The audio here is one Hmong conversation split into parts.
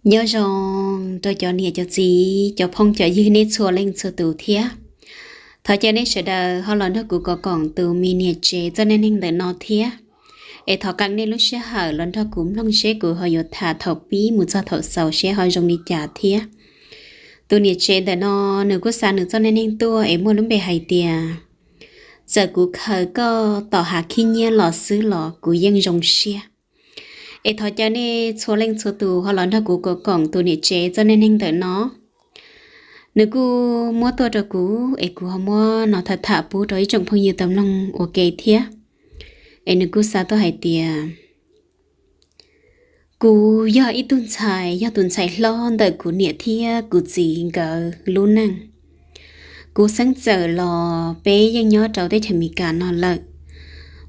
Nyob zoo rau cov niam cov txiv, cov phooj cov ywg nej txhua leej txhua tus thiab. Thov caw nej sawv daws ho los nrog kuv koom koom tus me niam tsev txoj neej neeg ntawm no thiab. Es thov qee nej lub sij hawm los nrog kuv mloog seb kuv ho yuav tham thaum pib mus txog thaum xaus seb ho zoo li cas thiab. Tus niam tsev ntawm no nws kuj xa nws txoj neej neeg tuaj es muaj lub npe hais tias, txawm kuv khaws koj tom hav khib nyiab los xwb los kuv yeej zoo siab. Es thov caw nej txhua leej txhua tus ho los nrog kuv koom koom tus niam tsev txoj neej neeg ntawm no. Nws kuj muab tuaj rau kuv es kuv ho muab no tham tham pub rau ib tsoom phooj ywg tau mloog ua ke thiab. Es nws kuj xa tuaj hais tias, kuv yog ib tug ntxhais, yog tus ntxhais hlob ntawm kuv niam thiab kuv txiv nkawd lub neej. Kuv xeeb txawm los peb yeej nyob rau teb chaws Amelikas no lawm.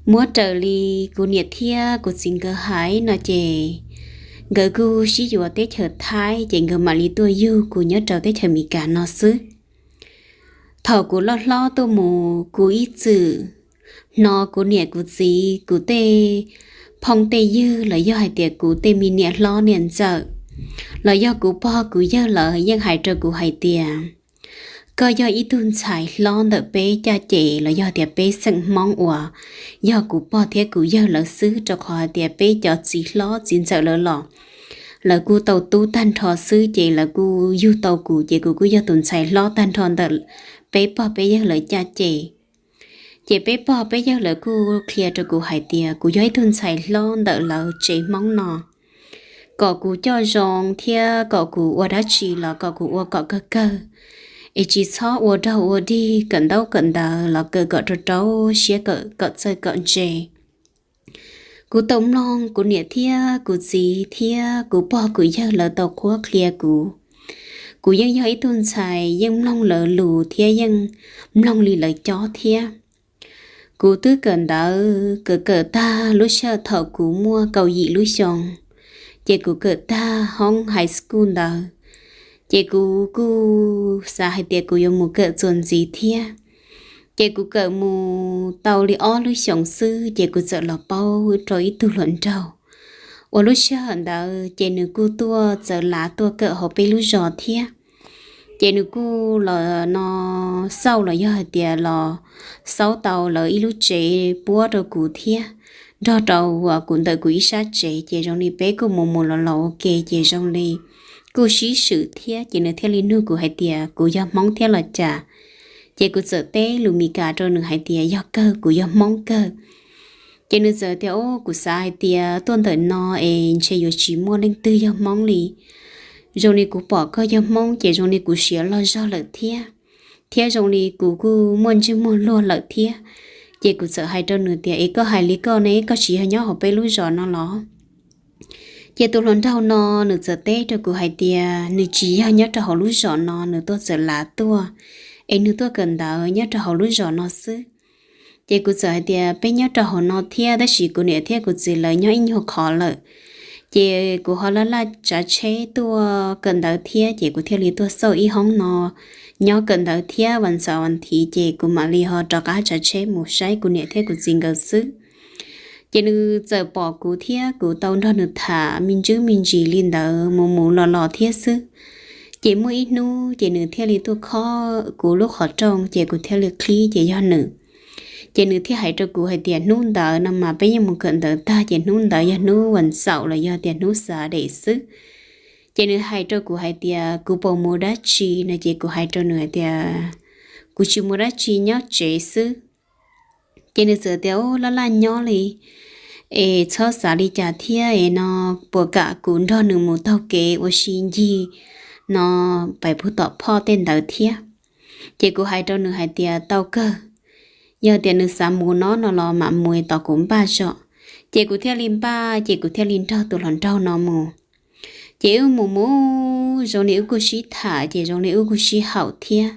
Muab raws li kuv niam thiab kuv txiv nkawd hais no ces nkawd kuj sib yuav teb chaws Thaib ces nkawd mam li tuaj yug kuv nyob rau teb chaws Amelikas no xwb. Thaum kuv loj hlob tuaj mus kuv ib txwm hnov kuv niam kuv txiv, kuv tej phooj tej ywg los yog hais tias kuv tej me niam hlob niam ntxawm los yog kuv pog kuv yawg lawv yeej hais rau kuv hais tias, koj yog ib tug ntxhais hlob ntawm peb caj ces los yog tias peb xeem Hmoob uas yog kuv pog thiab kuv yawg lawv xwb, rau qhov hais tias peb cov txiv hlob txiv ntxawm lawv los lawv kuj tau tub tag nrho xwb ces lawv kuj yug tau kuv ces kuv kuj yog tus ntxhais hlob tag nrho ntawm peb pog peb yawg lawv caj ces. Ces peb pog peb yawg lawv kuj qhia rau kuv hais tias kuv yog ib tug ntxhais hlob ntawm lawv tsev Hmoob no, kom kuv coj zoo thiab kom kuv ua dab tsi los kom kuv ua kom kawg kawg, es tsis txhob ua raug ua dig kawm ntaub kawm ntawv los kawm kom rau rau siab, kawm kom txawj kom ntse. Kuv tau mloog kuv niam thiab kuv txiv thiab kuv pog kuv yawg lawv tau qhuab qhia kuv. Kuv yeej yog ib tug ntxhais yeej mloog lawv lus thiab yeej mloog li lawv cob thiab. Kuv twb kawm ntawv kawm kawm tag lub sij hawm thaum kuv muaj kaum yim lub xyoo, ces kuv kawm tag hoob high school ntawd, ces kuv kuj xav hais tias kuv yuav mus kawm txuas ntxiv thiab. Ces kuv kawm mus tau li ob lub xyoos xwb ces kuv txawm los paub rau ib tug hluas nraug, uas lub sij hawm ntawd ces nws kuj tuaj txawv lav tuaj kawm hauv peb lub zos thiab. Ces nws kuj los no xauj los yog hais tias los xauj tau lawv ib lub tsev puab rau kuv thiab, nrog rau uas kuv ntawm kuv ib sab tsev ces zoo li peb kuj mus mus los los ua ke ces zoo li kuj sib swm thiab ces nws thiaj li nug kuv hais tias kuv yog Hmoob thiab los cas. Ces kuv txawm teb lus Mis Kas rau nws hais tias yog kawg, kuv yog Hmoob kawg. Ces nws txawm tias, o, kuv xav hais tias tuaj ntawm no es ntshe yuav tsis muaj leej twg yog Hmoob li. Zoo li kuv pom koj yog Hmoob ces zoo li kuv siav loj zog lawm thiab, thiab zoo li kuv kuj muaj ntsej muag luag lawm thiab. Ces kuv txawm hais rau nws tias, es koj hais li koj ne, koj tsis yog nyob hauv peb lub zos no los? Ces tus hluas nraug no nws txawm teb rau kuv hais tias nws tsis yog nyob rau hauv lub zos no, nws tuaj txawv lav tuaj, es nws tuaj kawm ntawv nyob rau hauv lub zos no xwb. Ces kuv txawm hais tias peb nyob rau hauv no thiab, tab sis kuv niam thiab kuv txiv lawv nyob ib nyuag qhov lawm. Ces kuv ho laj laj tsav tsheb tuaj kawm ntawv thiab, ces kuv thiaj li tuaj xauj ib hoob no nyob kawm ntawv thiab, vas xaum vas thiv ces kuv mam li ho rov qab tsav tsheb mus saib kuv niam thiab kuv txiv nkawd xwb. Ces nws txawm pom kuv thiab kuv tau nrog nws tham me ntsis me ntsis li ntawd mus mus los los thiab xwb. Ces muaj ib hnub ces nws thiaj li tuaj khob kuv lub qhov rooj, ces kuv thiaj li qhib ces yog nws. Ces nws thiaj hais rau kuv hais tias hnub ntawd no mas peb yeej mus kawm ntawv tag, ces hnub ntawd yog hnub vas xaum los yog tias hnub Saturday xwb. Ces nws hais rau kuv hais tias kuv puas mus dab tsi no, ces kuv hais rau nws hais tias kuv tsis mus dab tsi, nyob tsev xwb. Ces nws txawm tias, u, laj laj nyob li, es txhob xav li cas thiab es no puas kam kuv nrog nws mus taug kev ua si ncig no pais puag tom phoj tej ntawd thiab. Ces kuv hais rau nws hais tias tau kawg, yog tias nws xav mus no no los mam mus tom kuv npaj zog. Ces kuv thiaj li npaj, ces kuv thiaj li nrog tus hluas nraug no mus. Ces wb mus mus zoo li wb kuj sib tham, ces zoo li wb kuj sib haum thiab.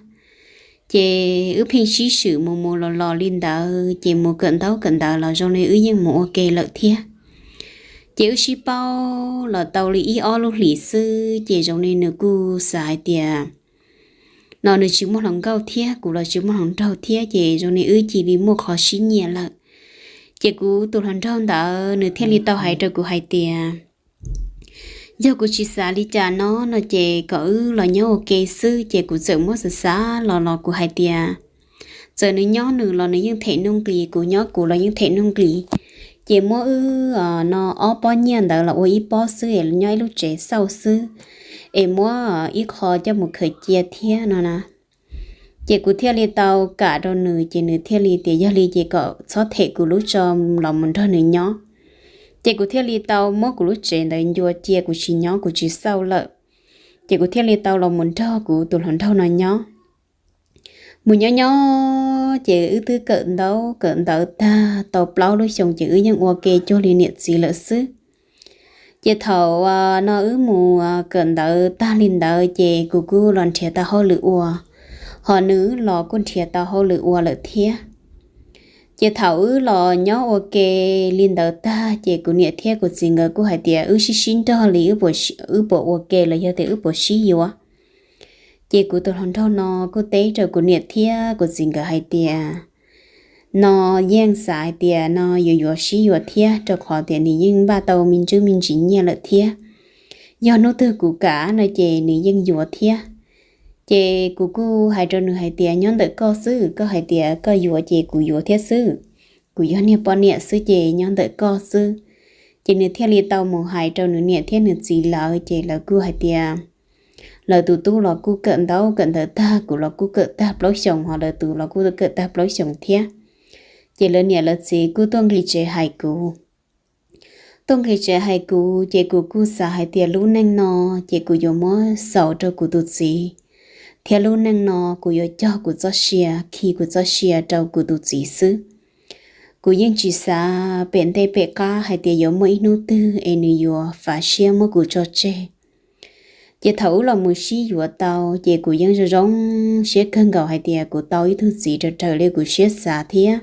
Ces wb pheej sib swm mus mus los los li ntawd, ces mus kawm ntaub kawm ntawv los zoo li wb yeej mus ua ke lawm thiab. Ces wb sib paub los tau li ib ob lub hlis xwb, ces zoo li nws kuj xav hais tias no nws tsis muaj hluas nkauj thiab, kuv los tsis muaj hluas nraug thiab, ces zoo li wb cia li muaj qhov sib nyiam lawm. Ces kuv tus hluas nraug ntawd nws thiaj li tau hais rau kuv hais tias, Yog kuv tsis xav li cas no no ces kom wb los nyob ua ke xwb, ces kuv txawm muab xav xav los los kuv hais tias, txawm nws nyob nws los nws yeej them nuj nqis, kuv nyob kuv los yeej them nuj nqis, ces muab wb no ob pob nyiaj ntawd los ua ib pob xwb es nyob ib lub tsev xauj xwb, es muab ib qho coj mus khaws cia thiab no na. Ces kuv thiaj li tau kam rau nws, ces nws thiaj li tias yog li ces kom txhob them kuv lub tso los mus nrog nws nyob. Ces kuv thiaj li tau muab kuv lub tsev ntawd ncua cia, kuv tsis nyob kuv tsis xauj lawm. Ces kuv thiaj li tau los mus nrog kuv tus hluas nraug no nyob. Mus nyob nyob ces wb twb kawm ntaub kawm ntawv tag tau plaub lub xyoo ces wb yeej ua ke cuag li niam txiv lawm xwb. Ces thaum no wb mus kawm ntawv tag li ntawd ces kuv kuj los nrhiav tau hauj lwm ua, ho nws los kuj nrhiav tau hauj lwm ua lawm thiab. Ces thaum wb los nyob ua ke li ntawd tag ces kuv niam thiab kuv txiv nkawd kuj hais tias wb sib sib nrog li wb puas ua ke los yog tias wb puas sib yuav. Ces kuv tus hluas nraug no kuj teb rau kuv niam thiab kuv txiv nkawd hais tias, no yeej xav hais tias no yuav yuav sib yuav thiab, rau qhov tias nws yeej npaj tau me ntsis me ntsis nyiaj lawm thiab. Yog hnub twg kuv kam no ces nws yeej yuav thiab. Ces kuv kuj hais rau nws hais tias nyob ntawm koj xwb, koj hais tias koj yuav ces kuv yuav thiab xwb. Kuv yog niag poj niam xwb ces nyob ntawm koj xwb. Ces nws thiaj li tau mus hais rau nws niam thiab nws txiv lawv, ces lawv kuj hais tias lawv tus tub los kuj kawm ntaub kawm ntawv tag, kuv los kuj kawm tag plaub xyoos, ho lawv tus los kuj kawm tag plaub xyoos thiab. Ces lawv niam lawv txiv kuj tuaj nqis tsev hais kuv. Tuaj nqis tsev hais kuv ces kuv kuj xav hais tias lub neej no ces kuv yuav muab xaus rau kuv tus txiv, thiab lub neej no kuv yuav cog kuv txoj sia, khi kuv txoj sia rau kuv tus txiv xwb. Kuv yeej tsis xav pem ntej pem qab hais tias yuav muaj ib hnub twg es nws yuav fav siab muab kuv tso tseg. Ces thaum wb los mus sib yuav tau ces kuv yeej zoo zoo siab kawg nkaus hais tias kuv tau ib tug txiv raws raws li kuv siab xav thiab.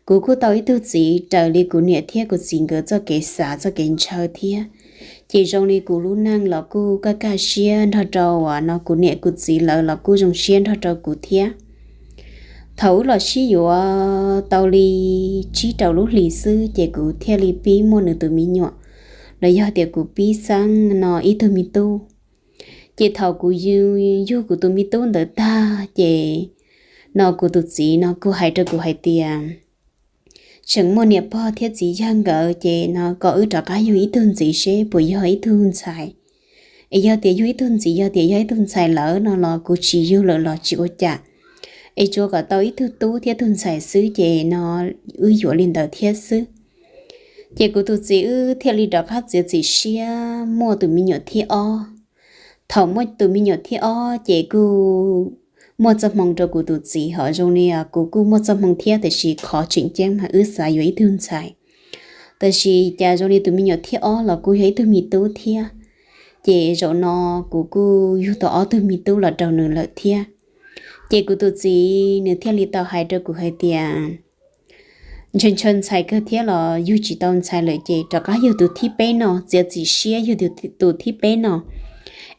Kuv kuj tau ib tug txiv raws li kuv niam thiab kuv txiv nkawd txoj kev xav txoj kev ntshaw thiab. Ces zoo li kuv lub neej los kuj kaj kaj siab nrog rau uas no kuv niam kuv txiv lawv los kuj zoo siab nrog rau kuv thiab. Thaum wb los sib yuav tau li tsib rau lub hlis xwb ces kuv thiaj li pib muaj nws tus me nyuam, los yog tias kuv pib xeeb no ib tug me tub. Ces thaum kuv yug kuv tus me tub ntawd tag ces no kuv tus txiv no kuj hais rau kuv hais tias, tseem muaj niam pog thiab txiv yawg nkawd ces no kom wb rov qab yug ib tug ntxiv seb puas yog ib tug ntxhais. Es yog tias yug ib tug ntxiv, yog tias yog ib tug ntxhais lawm no los kuv tsis yug lawm los tsis ua cas. Es tsuas kom tau ib tug tub thiab tug ntxhais xwb ces no wb yuav li ntawd thiab xwb. Ces kuv tus txiv wb thiaj li rov qab txiav txim siab muaj tus me nyuam thib ob. Thaum muaj tus me nyuam thib ob ces kuj muaj txoj hmoo rau kuv tus txiv, ho zoo li kuv kuj muaj txoj hmoo thiab, tiam sis qhov tseem ceeb mas wb xav yuav ib tug ntxhais. Tiam sis cas zoo li tus me nyuam thib ob los kuj yog ib tug me tub thiab. Ces zaum no kuv kuj yug tau ob tug me tub los rau nws lawm thiab. Ces kuv tus txiv nws thiaj li tau hais rau kuv hais tias, ntshe ntshe ntxhais kawg thiab los yug tsis tau ntxhais lawm ces rov qab yug tus thib peb no, txiav txim siab yug tus thib peb no,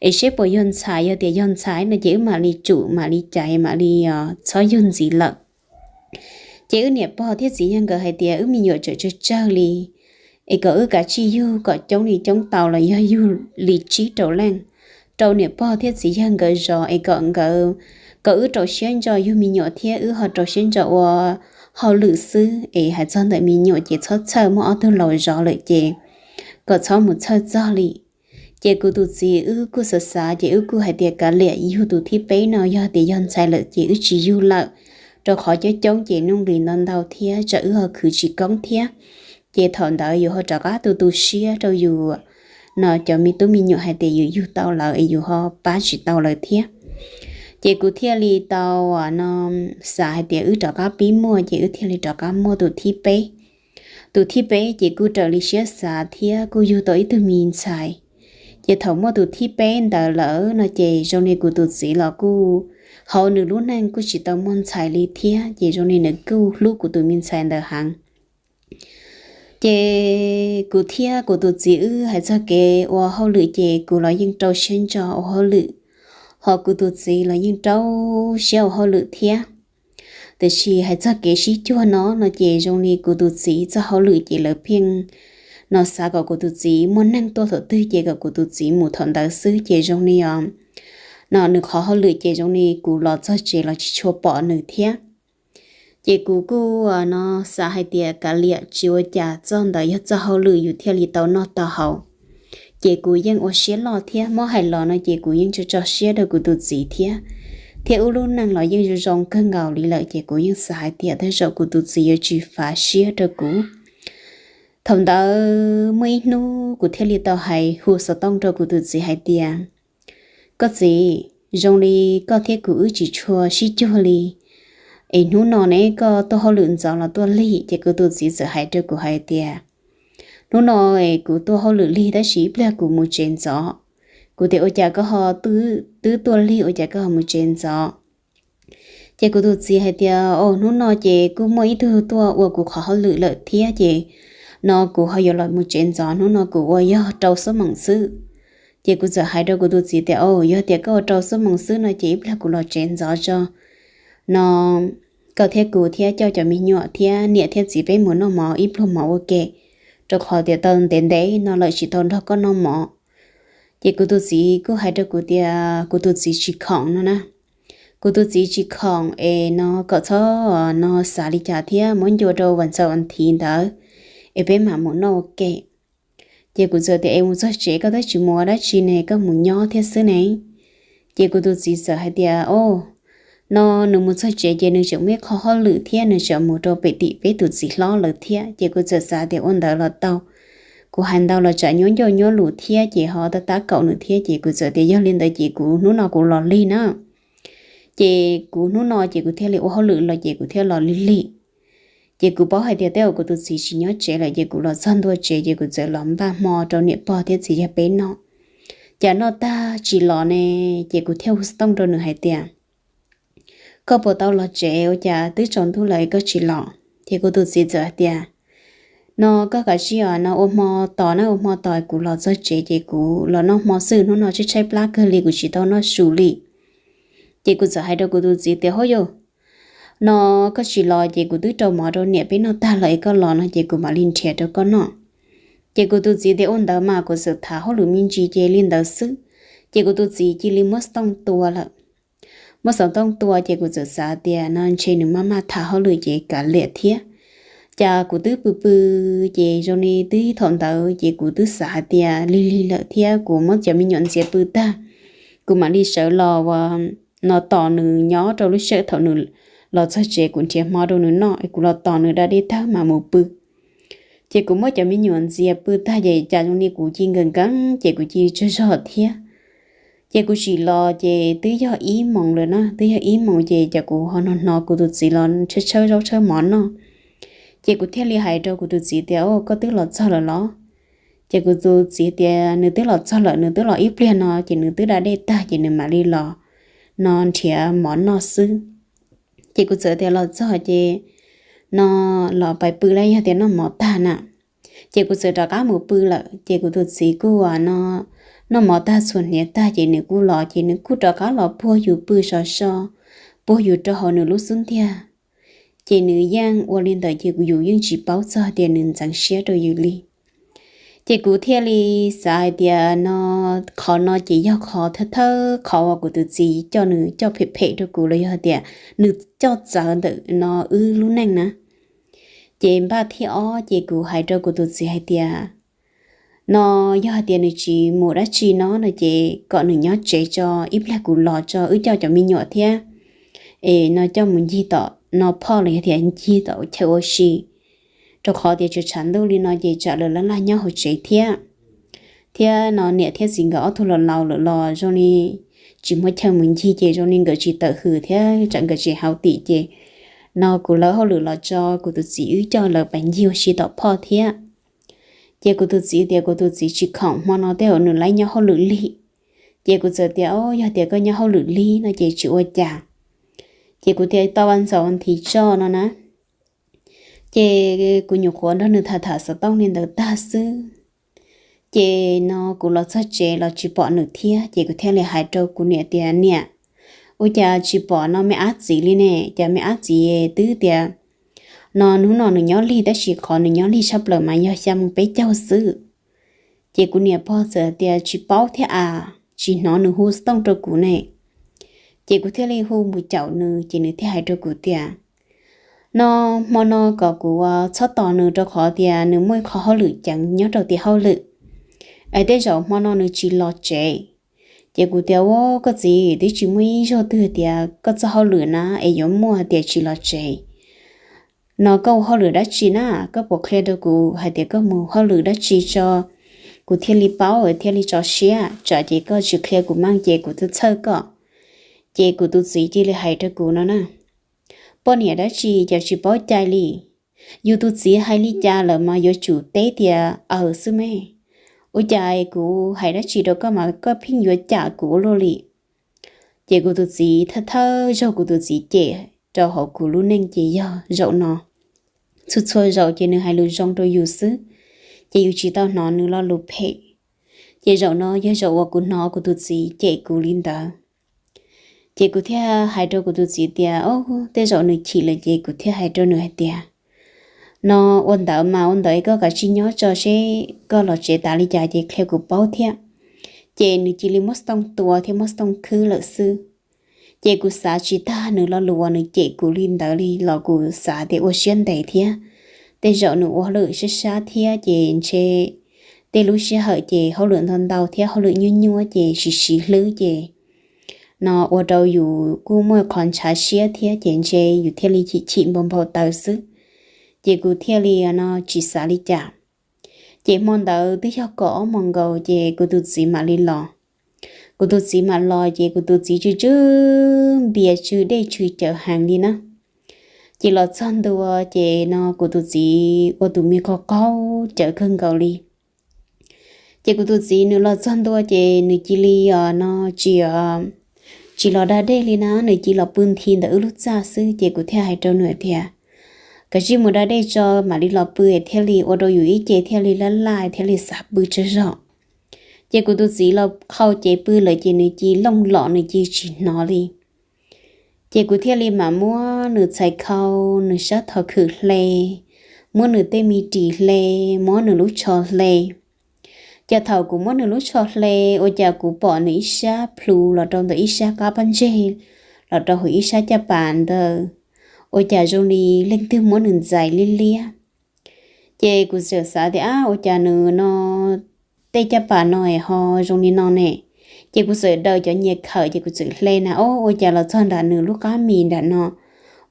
es seb puas yog ntxhais, yog tias yog ntxhais no ces wb mam li tsum mam li cais mam li txhob yug ntxiv lawm. Ces wb niam pog thiab txiv yawg nkawd hais tias wb me nyuam tseem tsawg tsawg li, es kom wb kav tsij yug kom coob li coob tau los yog yug li tsib rau leej rau niam pog thiab txiv yawg nkawd zov, es kom nkawd, kom wb rau siab ntso yug me nyuam thiab wb ho rau siab ntso ua hauj lwm xwb, es hais txog ntawm me nyuam ces txhob txhawj, muaj ob tug laus zov lawm ces kom txhob mus txhawj txog li. Ces kuv tus txiv wb kuj xav xav ces wb kuj hais tias kav liam, yug tus thib peb no, yog tias yog ntxhais lawm ces wb tsis yug lawm, rau qhov coob coob ces nuj nqis ntau ntau thiab tsam wb ho khwv tsis koob thiab. Ces thaum ntawd yus ho rov qab tu tu siab rau yus no cov me tub me nyuam hais tias yus yug tau lawm es yus ho pab tsis tau lawv thiab. Ces kuv thiaj li tau no xav hais tias wb rov qab pib muaj, ces wb thiaj li rov qab muaj tus thib peb. Tus thib peb ces kuj raws li siab xav thiab kuj yug tau ib tug me ntxhais. Ces thaum muaj tus thib peb ntawd lawm no ces zoo li kuv tus txiv los kuj hauv nws lub neej kuj tsis tau muaj ntxhais li thiab, ces zoo li nws kuj hlub kuv tus me ntxhais ntawd heev. Ces kuv thiab kuv tus txiv wb hais txog kev ua hauj lwm ces kuv los yeej rau siab ntso ua hauj lwm, ho kuv tus txiv los yeej rau siab ua hauj lwm thiab. Tiam sis hais txog kev sib cuag no no ces zoo li kuv tus txiv txoj hauj lwm ces lawv pheej no xav kom kuv tus txiv muaj neeg tuaj thaum twg ces kom kuv tus txiv mus thaum ntawd xwb ces zoo li os, no nws qhov hauj lwm ces zoo li kuv los txog tsev los tsis tshua pom nws thiab. Ces kuv kuj no xav hais tias kav liam tsis ua cas, txoj ntawd yog txoj hauj lwm yus thiaj li tau noj tau haus. Ces kuv yeej ua siab loj thiab, muab hais los no ces kuv yeej tso tso siab rau kuv tus txiv thiab, thiab wb lub neej los yeej zoo zoo kawg nkaus li lawm ces kuv yeej xav hais tias tej zaum kuv tus txiv yuav tsis fav siab rau kuv. Thaum ntawd muaj ib hnub kuv thiaj li tau hais hu xov tooj rau kuv tus txiv hais tias, koj txiv, zoo li koj thiab kuv wb tsis tshua sib cuag li, es hnub no ne koj tuaj hauj lwm ntxov los tuaj lig? Ces kuv tus txiv txawm hais rau kuv hais tias, hnub no es kuv tuaj hauj lwm lig tab sis ib pliag kuv mus tsev ntxov. Kuv tias ua cas koj ho twb tuaj lig ua cas koj ho mus tsev ntxov? Ces kuv tus txiv hais tias, o hnub no ces kuj muaj ib tug tuaj ua kuv qhov hauj lwm lawm thiab ces no kuv ho yuav los mus tsev ntxov, hnub no kuv ua yog rau xuab moos xwb. Ces kuv txawm hais rau kuv tus txiv tias, o yog tias koj ua rau xuab moos xwb no ces ib pliag kuv los tsev ntxov tso, no koj thiab kuv thiab coj cov me nyuam thiab niam thiab txiv peb mus noj mov ib pluag mov ua ke, rau qhov tias tau ntev ntev no lawm tsis tau nrog koj noj mov. Ces kuv tus txiv kuj hais rau kuv tias kuv tus txiv tsis khoom no na. Kuv tus txiv tsis khoom es no kom txhob no xav li cas thiab, muab ncua rau vas ntxaum vas thiv ntawd es peb mam mus noj ua ke. Ces kuv txawm tias, es mus txog tsev koj twb tsis mus ua dab tsi ne, koj mus nyob thiab xwb ne. Ces kuv tus txiv txawm hais tias, o, no nws mus txog tsev ces nws tseem muaj ib qho hauj lwm thiab nws tseem mus rau pem tim peb tus txiv hlob lawm thiab. Ces kuv txawm xav tias ua ntawd los tau, kuv hais ntau los tsam nyuab ncauj nyuab lus thiab ces ho tab tab kaum nws thiab. Ces kuv txawm tias yog li ntawd ces kuv hnub no kuv los lig na. Ces kuv hnub no ces kuv thiaj li ua hauj lwm los ces kuv thiaj los lig lig. Ces kuv paub hais tias tej zaum kuv tus txiv tsis nyob tsev lawm ces kuv los txog ntua tsev ces kuv txawm los npaj hmo rau niam pog thiab txiv yawg peb noj. Cas noj tag tsis los ne, ces kuv thiaj hu xov tooj rau nws hais tias, koj puas tau los tsev, ua cas twb tsaus ntuj lawm koj tsis los? Ces kuv tus txiv txawm hais tias, no koj kav tsij os, no ua hmo tos na, ua hmo tos kuv los txog tsev ces kuv los noj hmo xwb, hnub no tshaib tshaib plab kawg li kuv tsis tau noj su li. Ces kuv txawm hais rau kuv tus txiv tias, hov yus, no koj tsis los ces kuv twb rau mov rau niam peb noj tag lawm es koj los no ces kuv mam li nrhiav rau koj noj. Ces kuv tus txiv tias ua ntawd mas kuv txawm tham hauj lwm me ntsis ces li ntawd xwb. Ces kuv tus txiv cia li muab xov tooj tua lawm. Muab xov tooj tua ces kuv txawm xav tias no ntshe nws maj maj tham hauj lwm ces kav liam thiab. Cas kuv twb pw pw ces zoo li twb thaum ntawd ces kuv twb xav hais tias lig lig lawm thiab kuv muab cov me nyuam ntxias pw tag, kuv mam li sawv los ua no tos nws nyob rau lub sij hawm thaum nws los txog tsev kuv nrhiav hmo rau nws noj es kuv los tos nws da dej tag mam mus pw. Ces kuv muab cov me nyuam ntxias pw tag ces cas zoo li kuv cia nkees nkees ces kuv cia tsawg zog thiab. Ces kuv tsim los ces twb yog ib moos lawm na, twb yog ib moos ces cas kuv ho hnov hnov kuv tus txiv los tshawb tshawb zaub tshawb mov noj. Ces kuv thiaj li hais rau kuv tus txiv tias, o, koj twb los txog lawm los? Ces kuv tus txiv tias nws twb los txog lawm, nws twb los ib pliag no ces nws twb da dej tag ces nws mam li los no nrhiav mov noj xwb. Ces kuv txawm tias los txog ces no los pais pw las yog tias noj mov tag na. Ces kuv txawm rov qab mus pw lawm ces kuv tus txiv kuj ua no, noj mov tag txhuam hniav tag ces nws kuj los ces nws kuj rov qab los puag yus pw sov so, puag yus rau hauv nws lub xub ntiag. Ces nws yeej ua li ntawd ces yus yeej tsis paub txog tias nws ntxeev siab rau yus li. Ces kuv thiaj li xav hais tias no qhov no ces yog qhov thawj thawj qhov uas kuv tus txiv coj nws coj phem phem rau kuv los yog tias nws coj txawv ntawm no wb lub neej na. Ces npaj thib ob ces kuv hais rau kuv tus txiv hais tias no yog hais tias nws tsis mus dab tsi no no ces kom nws nyob tsev tso, ib pliag kuv los tso wb coj cov me nyuam thiab es no coj mus ncig tom no phoj los yog tias ncig tom chaw ua si, rau qhov tias tsaus tshav ntuj li no ces tsam lawv laj laj nyob hauv tsev thiab. Thiab no niam thiab txiv nkawd ob tug los laus lawm los zoo li tsis muaj chaw mus ncig ces zoo li nkawd tsis tawm hws thiab tsam nkawd tseem hauv tim ces no kuv lawv hauj lwm los tso kuv tus txiv wb coj lawv pais ncig ua si tom phoj thiab. Ces kuv tus txiv tias kuv tus txiv tsis khoom hmo no tej zaum nws laib nyob hauj lwm lig. Ces kuv txawm tias, o, yog tias koj nyob hauj lwm lig no ces tsis ua cas. Ces kuv tias tau vas ntxaum nthi tso no na. Ces kuv nyuam qhuav nrog nws tham tham xov tooj li ntawd tag xwb, ces no kuv los txog tsev los tsis pom nws thiab ces kuv thiaj li hais rau kuv niam tias, niam, ua cas tsis pom no me ab txiv li ne? Cas me ab txiv twb tias No hnub no nws nyob lig tab sis qhov nws nyob lig tshaj plaws mas yog xya moos peb caug xwb. Ces kuv niam pog txawm tias tsis paub thiab as, tsis hnov nws hu xov tooj rau kuv ne. Ces kuv thiaj li hu mus caum nws ces nws thiaj hais rau kuv tias, no hmo no kom kuv txhob tos nws rau qhov tias nws muaj ib qho hauj lwm ceev nyob rau tiam hauj lwm, es tej zaum hmo no nws tsis los tsev. Ces kuv tias, ua koj txiv, twb tsis muaj ib zaug twg tias koj txoj hauj lwm na es yuav muaj tias tsis los tsev. No koj ua hauj lwm dab tsi na, koj puas qhia rau kuv hais tias koj mus hauj lwm dab tsi tso, kuv thiaj li paub thiaj li tso siab, tsam ces koj tsis qhia kuv meej ces kuv txhawj txhawj koj. Ces kuv tus txiv cia li hais rau kuv no na, poj niam dab tsi cas tsis paub cai li. Yus tus txiv hais li cas lawm mas yuav tsum teb tias aws xwb me. Ua cas kuv hais dab tsi rau koj mas koj pheej yuav cam kuv ua luaj li. Ces kuv tus txiv thawj thawj zaug kuv tus txiv cem rau hauv kuv lub neej ces yog zaum no. Txhua txhua zaum ces nws hais lus zoo rau yus xwb, ces yus tsis tau hnov nws lo lus phem. Ces zaum no yog zaum uas kuv hnov kuv tus txiv cem kuv li ntawd. Ces kuv thiaj hais rau kuv tus txiv tias, o, tej zaum nws chim lawm ces kuv thiaj hais rau nws hais tias, no ua ntawd mas ua ntawd koj kav tsij nyob tso seb koj los tsev tas li cas ces qhia kuv paub thiab. Ces nws cia li muab xov tooj tua thiab muab xov tooj khwb lawm xwb. Ces kuv xav tsis tag nws lo lus uas nws cem kuv li ntawd li los kuv xav tias ua siab ntev thiab. Tej zaum nws ua hauj lwm sab sab thiab ces ntshe tej lub sij hawm ces hauj lwm ntau ntau thiab hauj lwm nyuaj nyuaj ces siv siv hlwb ces no ua rau yus kuj muaj qhov ntshav siab thiab ces ntshe yus thiaj li chim chim npau npau taws xwb. Ces kuv thiaj li no tsis xav li cas. Ces hmo ntawd twb yog kaum ob moos nkaus ces kuv tus txiv mam li los. Kuv tus txiv mam los ces kuv tus txiv tsw tsw npias tsw dej tsw cawv heev li na. Ces los txog ntua ces no kuv tus txiv ua tus me qaug qaug cawv kawg nkaus li. Ces kuv tus txiv nws los txog ntua ces nws cia li os no tsis, tsis los da dej li na, nws cia li los pw nthi ntawm wb lub txaj xwb. Ces kuv thiaj hais rau nws tias, kav tsij mus da dej tso mam li los pw thiaj li ua rau yus ib ce thiaj li laj laj thiaj li xav pw tsaug zog. Ces kuv tus txiv los qhau cev pw lawm ces nws cia li looj lom nws cia li tsis hnov li. Ces kuv thiaj li mam muab nws txhais khau, nws sab thov khwm hle, muab nws tej me ris hle, muab nws lub tsho hle. Ces thaum kuv muab nws lub tsho hle, ua cas kuv pom nws ib sab plhu los rau ntawm ib sab qab pob ntseg, los rau hauv ib sab caj pas ntawd, ua cas zoo li leej twg muab nws ntxais liab liab. Ces kuv txawm xav tias, ab, ua cas nws no tej caj pas no es ho zoo li no ne? Ces kuv txawm daws cov nyias khawm ces kuv txawm hle na, o, ua cas los txog nram nws lub qab mis nram no,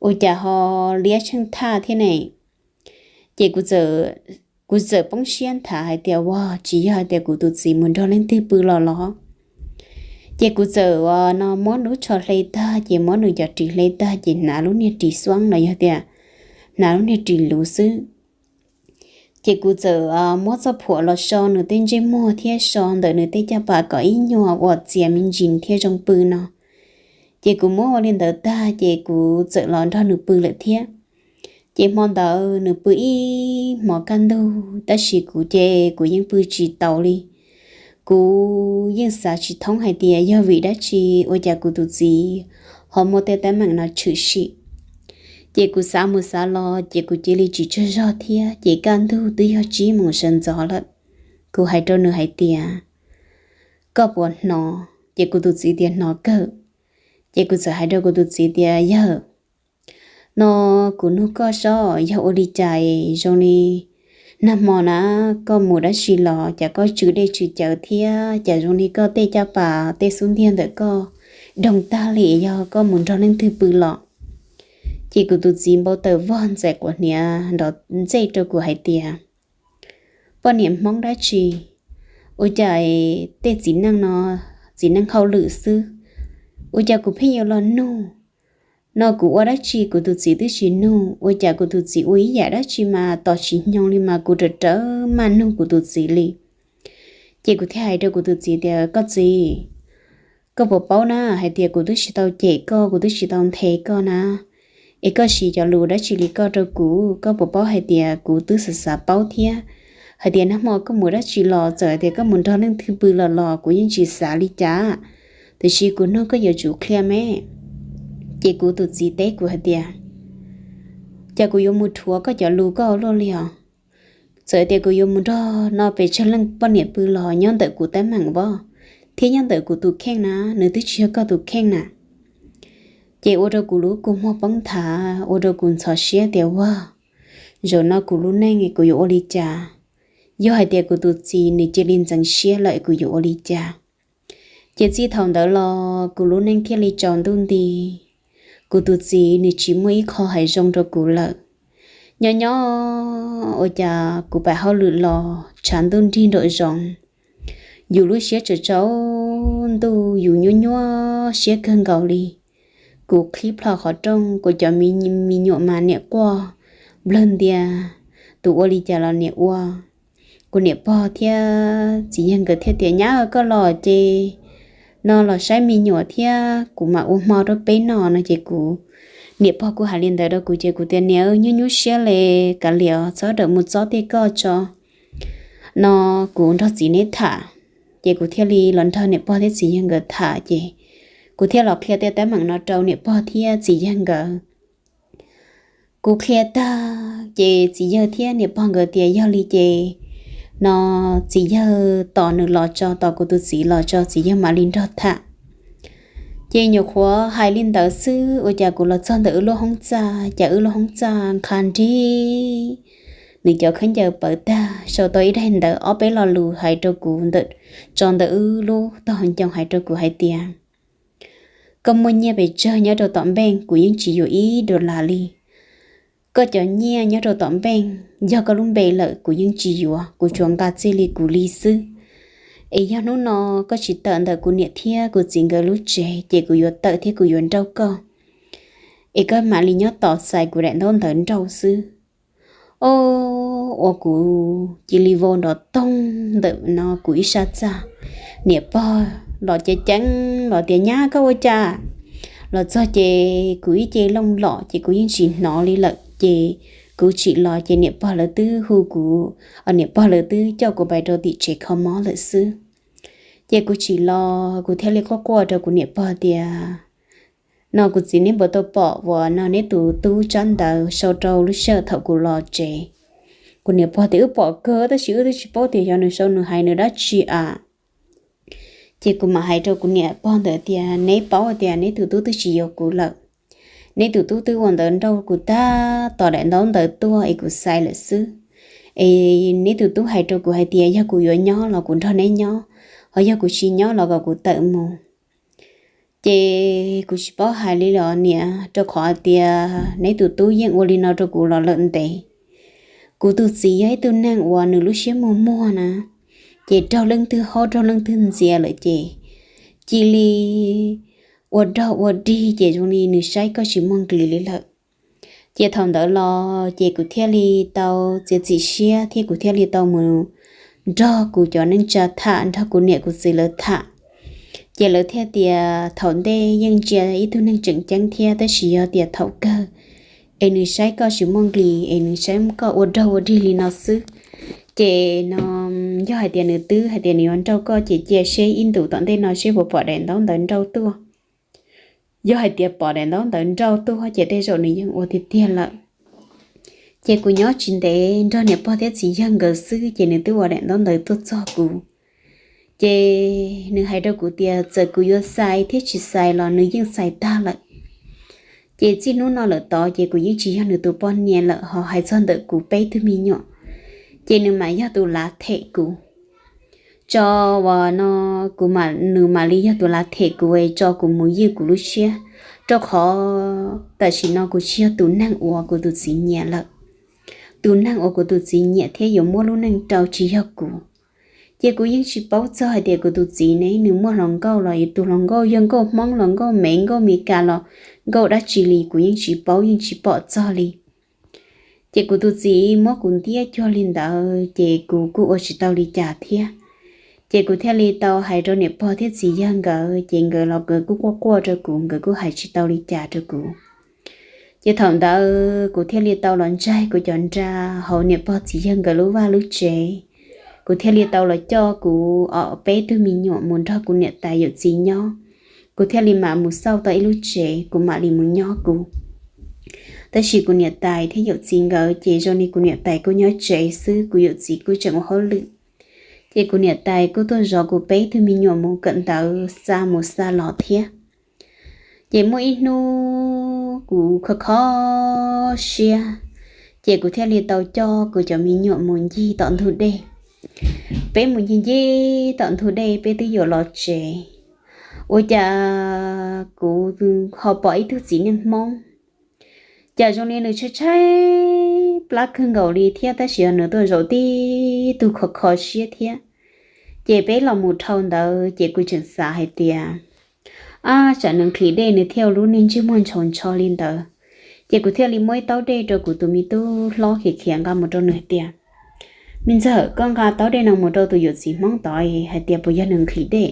ua cas ho liab tsheej thaj thiab ne? Ces kuv txawm poob siab nthav hais tias, ua, tsis yog hais tias kuv tus txiv mus nrog leej twg pw los los? Ces kuv txawm ua no muab lub tsho hle tag ces muab nws cov ris hle tag ces hnav lub niag ris xuab los yog tias hnav lub niag ris luv xwb. Ces kuv txawm muab txoj phuam los so nws tej ntsej muag thiab so ntawm nws tej caj pas kom ib nyuag ua txias me ntsis thiaj zoo pw no. Ces kuv muab ua li ntawd tag ces kuv txawm los nrog nws pw lawm thiab. Ces hmo ntawd nws pw ib hmos kaj ntug tab sis kuv ces kuv yeej pw tsis taus li. Kuv yeej xav tsis thoob hais tias yog vim dab tsi ua cas kuv tus txiv ho muaj tej teeb meem no tshwm sim. Ces kuv xav mus xav los ces kuv cia li tsis tsaug zog thiab ces kaj ntug twb yog tsib moos sawv ntxov lawm. Kuv hais rau nws hais tias, koj puas hnov? Ces kuv tus txiv tias hnov kawg. Ces kuv txawm hais rau kuv tus txiv tias, yawg, no kuv nug koj sob, yog ua li cas zoo li nag hmo na koj mus dab tsi los cas koj tsw dej tsw cawv thiab cas zoo li koj tej caj pas tej xub ntiag ntawm koj doog tag li, yog koj mus nrog leej twg pw los? Ces kuv tus txiv npau taws vog ntxais quav hniav nrov ntxej rau kuv hais tias, poj niam Hmoob dab tsi, ua cas tej txiv neej no, txiv neej hauj lwm xwb, ua cas kuv pheej yuav los nug? No kuv ua dab tsi kuv tus txiv twb tsis nug, ua cas kuv tus txiv ua ib yam dab tsi mas tos tsis nyoog li mas kuv rawm rawm maj nug kuv tus txiv li. Ces kuv thiaj hais rau kuv tus txiv tias, koj txiv, koj puas paub na hais tias kuv twb tsis tau cem koj, kuv twb tsis tau nthe koj na, es koj siv cov lus dab tsi li koj rau kuv? Koj puas paub hais tias kuv twb xav xav paub thiab, hais tias nag hmo koj mus dab tsi los, txawm hais tias koj mus nrog leej twg pw los los kuv yeej tsis xav li cas, tiam sis kuv nug koj yuav tsum qhia me. Ces kuv tus txiv teb kuv hais tias, Cas kuv yuav mus rhuav koj cov lus koj ua luaj li os? Txawm tias kuv yuav mus nrog no pes tsawg leej poj niam pw los nyob ntawm kuv teeb meem voj thiab nyob ntawm kuv tus kheej na, nws twb tsis yog koj tus kheej na. Ces ua rau kuv lub kua muag poob nthav, ua rau kuv ntxhov siab tias, ua, zaum no kuv lub neej kuv yuav ua li cas? Yog hais tias kuv tus txiv nws cia li ntxeev siab lawm kuv yuav ua li cas? Ces txij thaum ntawd los kuv lub neej thiaj li tsaus ntuj nti. Kuv tus txiv nws tsis muaj ib qho hais zoo rau kuv lawm. Nyob nyob ua cas kuv pam hauj lwm los tshav ntuj nrig nraum zoov, yus lub siab tsaus tsaus ntuj, yus nyuaj nyuaj siab kawg nkaus li. Kuv qhib plho qhov rooj, kuv cov me nyuam mas niam quaj nplawg ntia, tus ua li cas los niam ua. Kuv niam pog thiab txiv yawg nkawd thiaj tias, nyab, koj los ces no los saib me nyuam thiab kuv mam ua hmo rau peb noj no. Ces kuv niam pog kuj hais li ntawd rau kuv ces kuv tias, niam, nyuaj nyuaj siab li, kav liam txhob rawm mus txob tej koj tso, no kuv nrog txiv neb tham. Ces kuv thiaj li los nrog niam pog thiab txiv yawg nkawd tham ces kuv thiaj los qhia tej teeb meem no rau niam pog thiab txiv yawg nkawd. Kuv qhia tag ces txiv yawg thiab niam pog nkawd tias yog li ces no txiv yawg tos nws los tso, tos kuv tus txiv los tso txiv yawg mam li nrog tham. Ces nyuam qhuav hais li ntawd xwb ua cas kuv los txog ntawm wb lub hoob txaj, cas wb lub hoob txaj nqha nrig, nws cov khaub ncaws pawv tag, sau tau ib daim ntawv ob peb lo lus hais rau kuv ntawm, tso ntawm wb lub tog ncoo hais rau kuv hais tias, koj muaj nyiaj pes tsawg nyob rau tom npeej kuv yeej tsis yuav ib dollar li. Koj cov nyiaj nyob rau tom npeej yog koj lub npe lawm kuv yeej tsis yuav, kuv tsuas nqa txij li kuv li xwb. Es yog hnub no koj tsis tawm ntawm kuv niam thiab kuv txiv nkawd lub tsev ces kuv yuav tawm thiab kuv yuav nrauj koj, es koj mam li nyob tos xais kuv daim ntaub ntawv nrauj xwb. O, ua kuv cia li vau nrov toog ntawm no kuv ib sab txaj. Niam pog los ceev ceev los tias, nyab, koj ua cas? Los txog ces kuv ib ce looj lom ces kuv yeej tsis hnov li lawm ces kuv tsim los ces niam pog lawv twb hu kuv, niam pog lawv twb coj kuv pais rau tim tsev kho mob lawm xwb. Ces kuv tsim los kuv thiaj li quaj quaj rau kuv niam pog tias, no kuv txiv, neb puas tau pom uas no neb tus tub tsab ntawv sau rau lub sij hawm thaum kuv los tsev? Kuv niam pog tias, wb pom kawg tab sis wb twb tsis paub tias xyov nws sau nws hais nws dab tsi a. Ces kuv mam hais rau kuv niam pog ntawd tias, neb paub tias neb tus tub twb tsis yuav kuv lawm. Neb tus tub twb ua ntawv nrauj kuv tab tom daim ntaub ntawv tuaj es kuv xais lawm xwb. Es neb tus tub hais rau kuv hais tias yog kuv yuav nyob los kuv nrog neb nyob, ho yog kuv tsis nyob los kom kuv tawm mus. Ces kuv tsis paub hais li los niam, rau qhov tias neb tus tub yeej ua li no rau kuv los lawm ntev. Kuv tus txiv yog ib tug neeg uas nws lub siab muag muag na, ces raug leej twg haub raug leej twg ntxias lawm ces cia li ua dog ua dig ces zoo li nws saib koj tsis muaj nqis li lawm. Ces thaum ntawd los ces kuv thiaj li tau txiav txim siab thiab kuv thiaj li tau mus nrog kuv cov neej tsa tham, nrog kuv niam kuv txiv lawv tham. Ces lawv thiaj tias thaum ntej yeej ntsia ib tug neeg tseem ceeb thiab tab sis yog tias thaum kawg es nws saib koj tsis muaj nqis es nws saib koj ua dog ua dig li no xwb, ces no yog hais tias nws twb hais tias nws yuav nrauj koj ces cia seb ib ntus tom ntej no seb puas pom daim ntaub ntawv nrauj tuaj. Yog hais tias pom daim ntaub ntawv nrauj tuaj ces tej zaum nws yeej ua tiag tiag lawm. Ces kuv nyob tsis ntev nrog niam pog thiab txiv yawg nkawd xwb ces nws twb ua daim ntaub ntawv tuaj txog kuv. Ces nws hais rau kuv tias txawm kuv yuav xais thiab tsis xais los nws yeej xais tag lawm. Ces txij hnub no lawm tod ces kuv yeej tsis yog nws tus poj niam lawm, ho hais txog ntawm kuv peb tug me nyuam, ces nws mam yog tus lav them kuv. Tso uas no kuv mam, nws mam li yog tus lav them kuv es tso kuv mus ywj kuv lub siab, rau qhov tam sim no kuv tsis yog tus neeg uas kuv tus txiv nyiam lawm. Tus neeg uas kuv tus txiv nyiam thiab yuav muab lub neej rau tsis yog kuv. Ces kuv yeej tsis paub txog hais tias kuv tus txiv ne nws muaj hluas nkauj los yog tus hluas nkauj yog nkauj Hmoob los nkauj Mev nkauj Meskas los nkauj dab tsi li kuv yeej tsis paub yeej tsis pom txog li. Ces kuv tus txiv muab kuv ntiab cuag li ntawd ces kuv kuj ua tsis tau li cas thiab. Ces kuv thiaj li tau hais rau niam pog thiab txiv yawg nkawd ces nkawd los nkawd kuj quaj quaj rau kuv, nkawd kuj hais tsis tau li cas rau kuv. Ces thaum ntawd kuv thiaj li tau los ntsaig kuv cov nra hauv niam pog txiv yawg nkawd lub vaj lub tsev. Kuv thiaj li tau los coj kuv ob peb tug me nyuam mus nrog kuv niam tais yawm txiv nyob. Kuv thiaj li mam mus xauj tau ib lub tsev kuv mam li mus nyob kuv. Tab sis kuv niam tais thiab yawm txiv nkawd ces zoo li kuv niam tais kuj nyob tsev xwb, kuv yawm txiv kuj tseem ua hauj lwm. Ces kuv niam tais kuj tuaj zov kuv peb tug me nyuam mus kawm ntawv xa mus xa los thiab. Ces muaj ib hnub kuv kho kho siab, ces kuv thiaj li tau coj kuv cov me nyuam mus ncig tom ntug dej. Peb mus ncig ncig tom ntug dej peb twb yuav los tsev, ua cas kuv ho pom ib tug txiv neej Hmoob. Cas zoo li nws tshaib tshaib plab kawg nkaus li thiab, tab sis nws tuaj zaum tib tug kho kho siab thiab. Ces peb los mus dhau ntawd ces kuv tseem xav hais tias, ab, tsam nws nqhis dej nws thiaj ua lub niag ntsej muag ntshaus ntsho li ntawd. Ces kuv thiaj li muab ib taub dej rau kuv tus me tub hlob khiav khiav nqa mus rau nws hais tias, me ntxawm, koj nqa taub dej no mus rau tus yawm txiv Hmoob tod hais tias puas yog nws nqhis dej.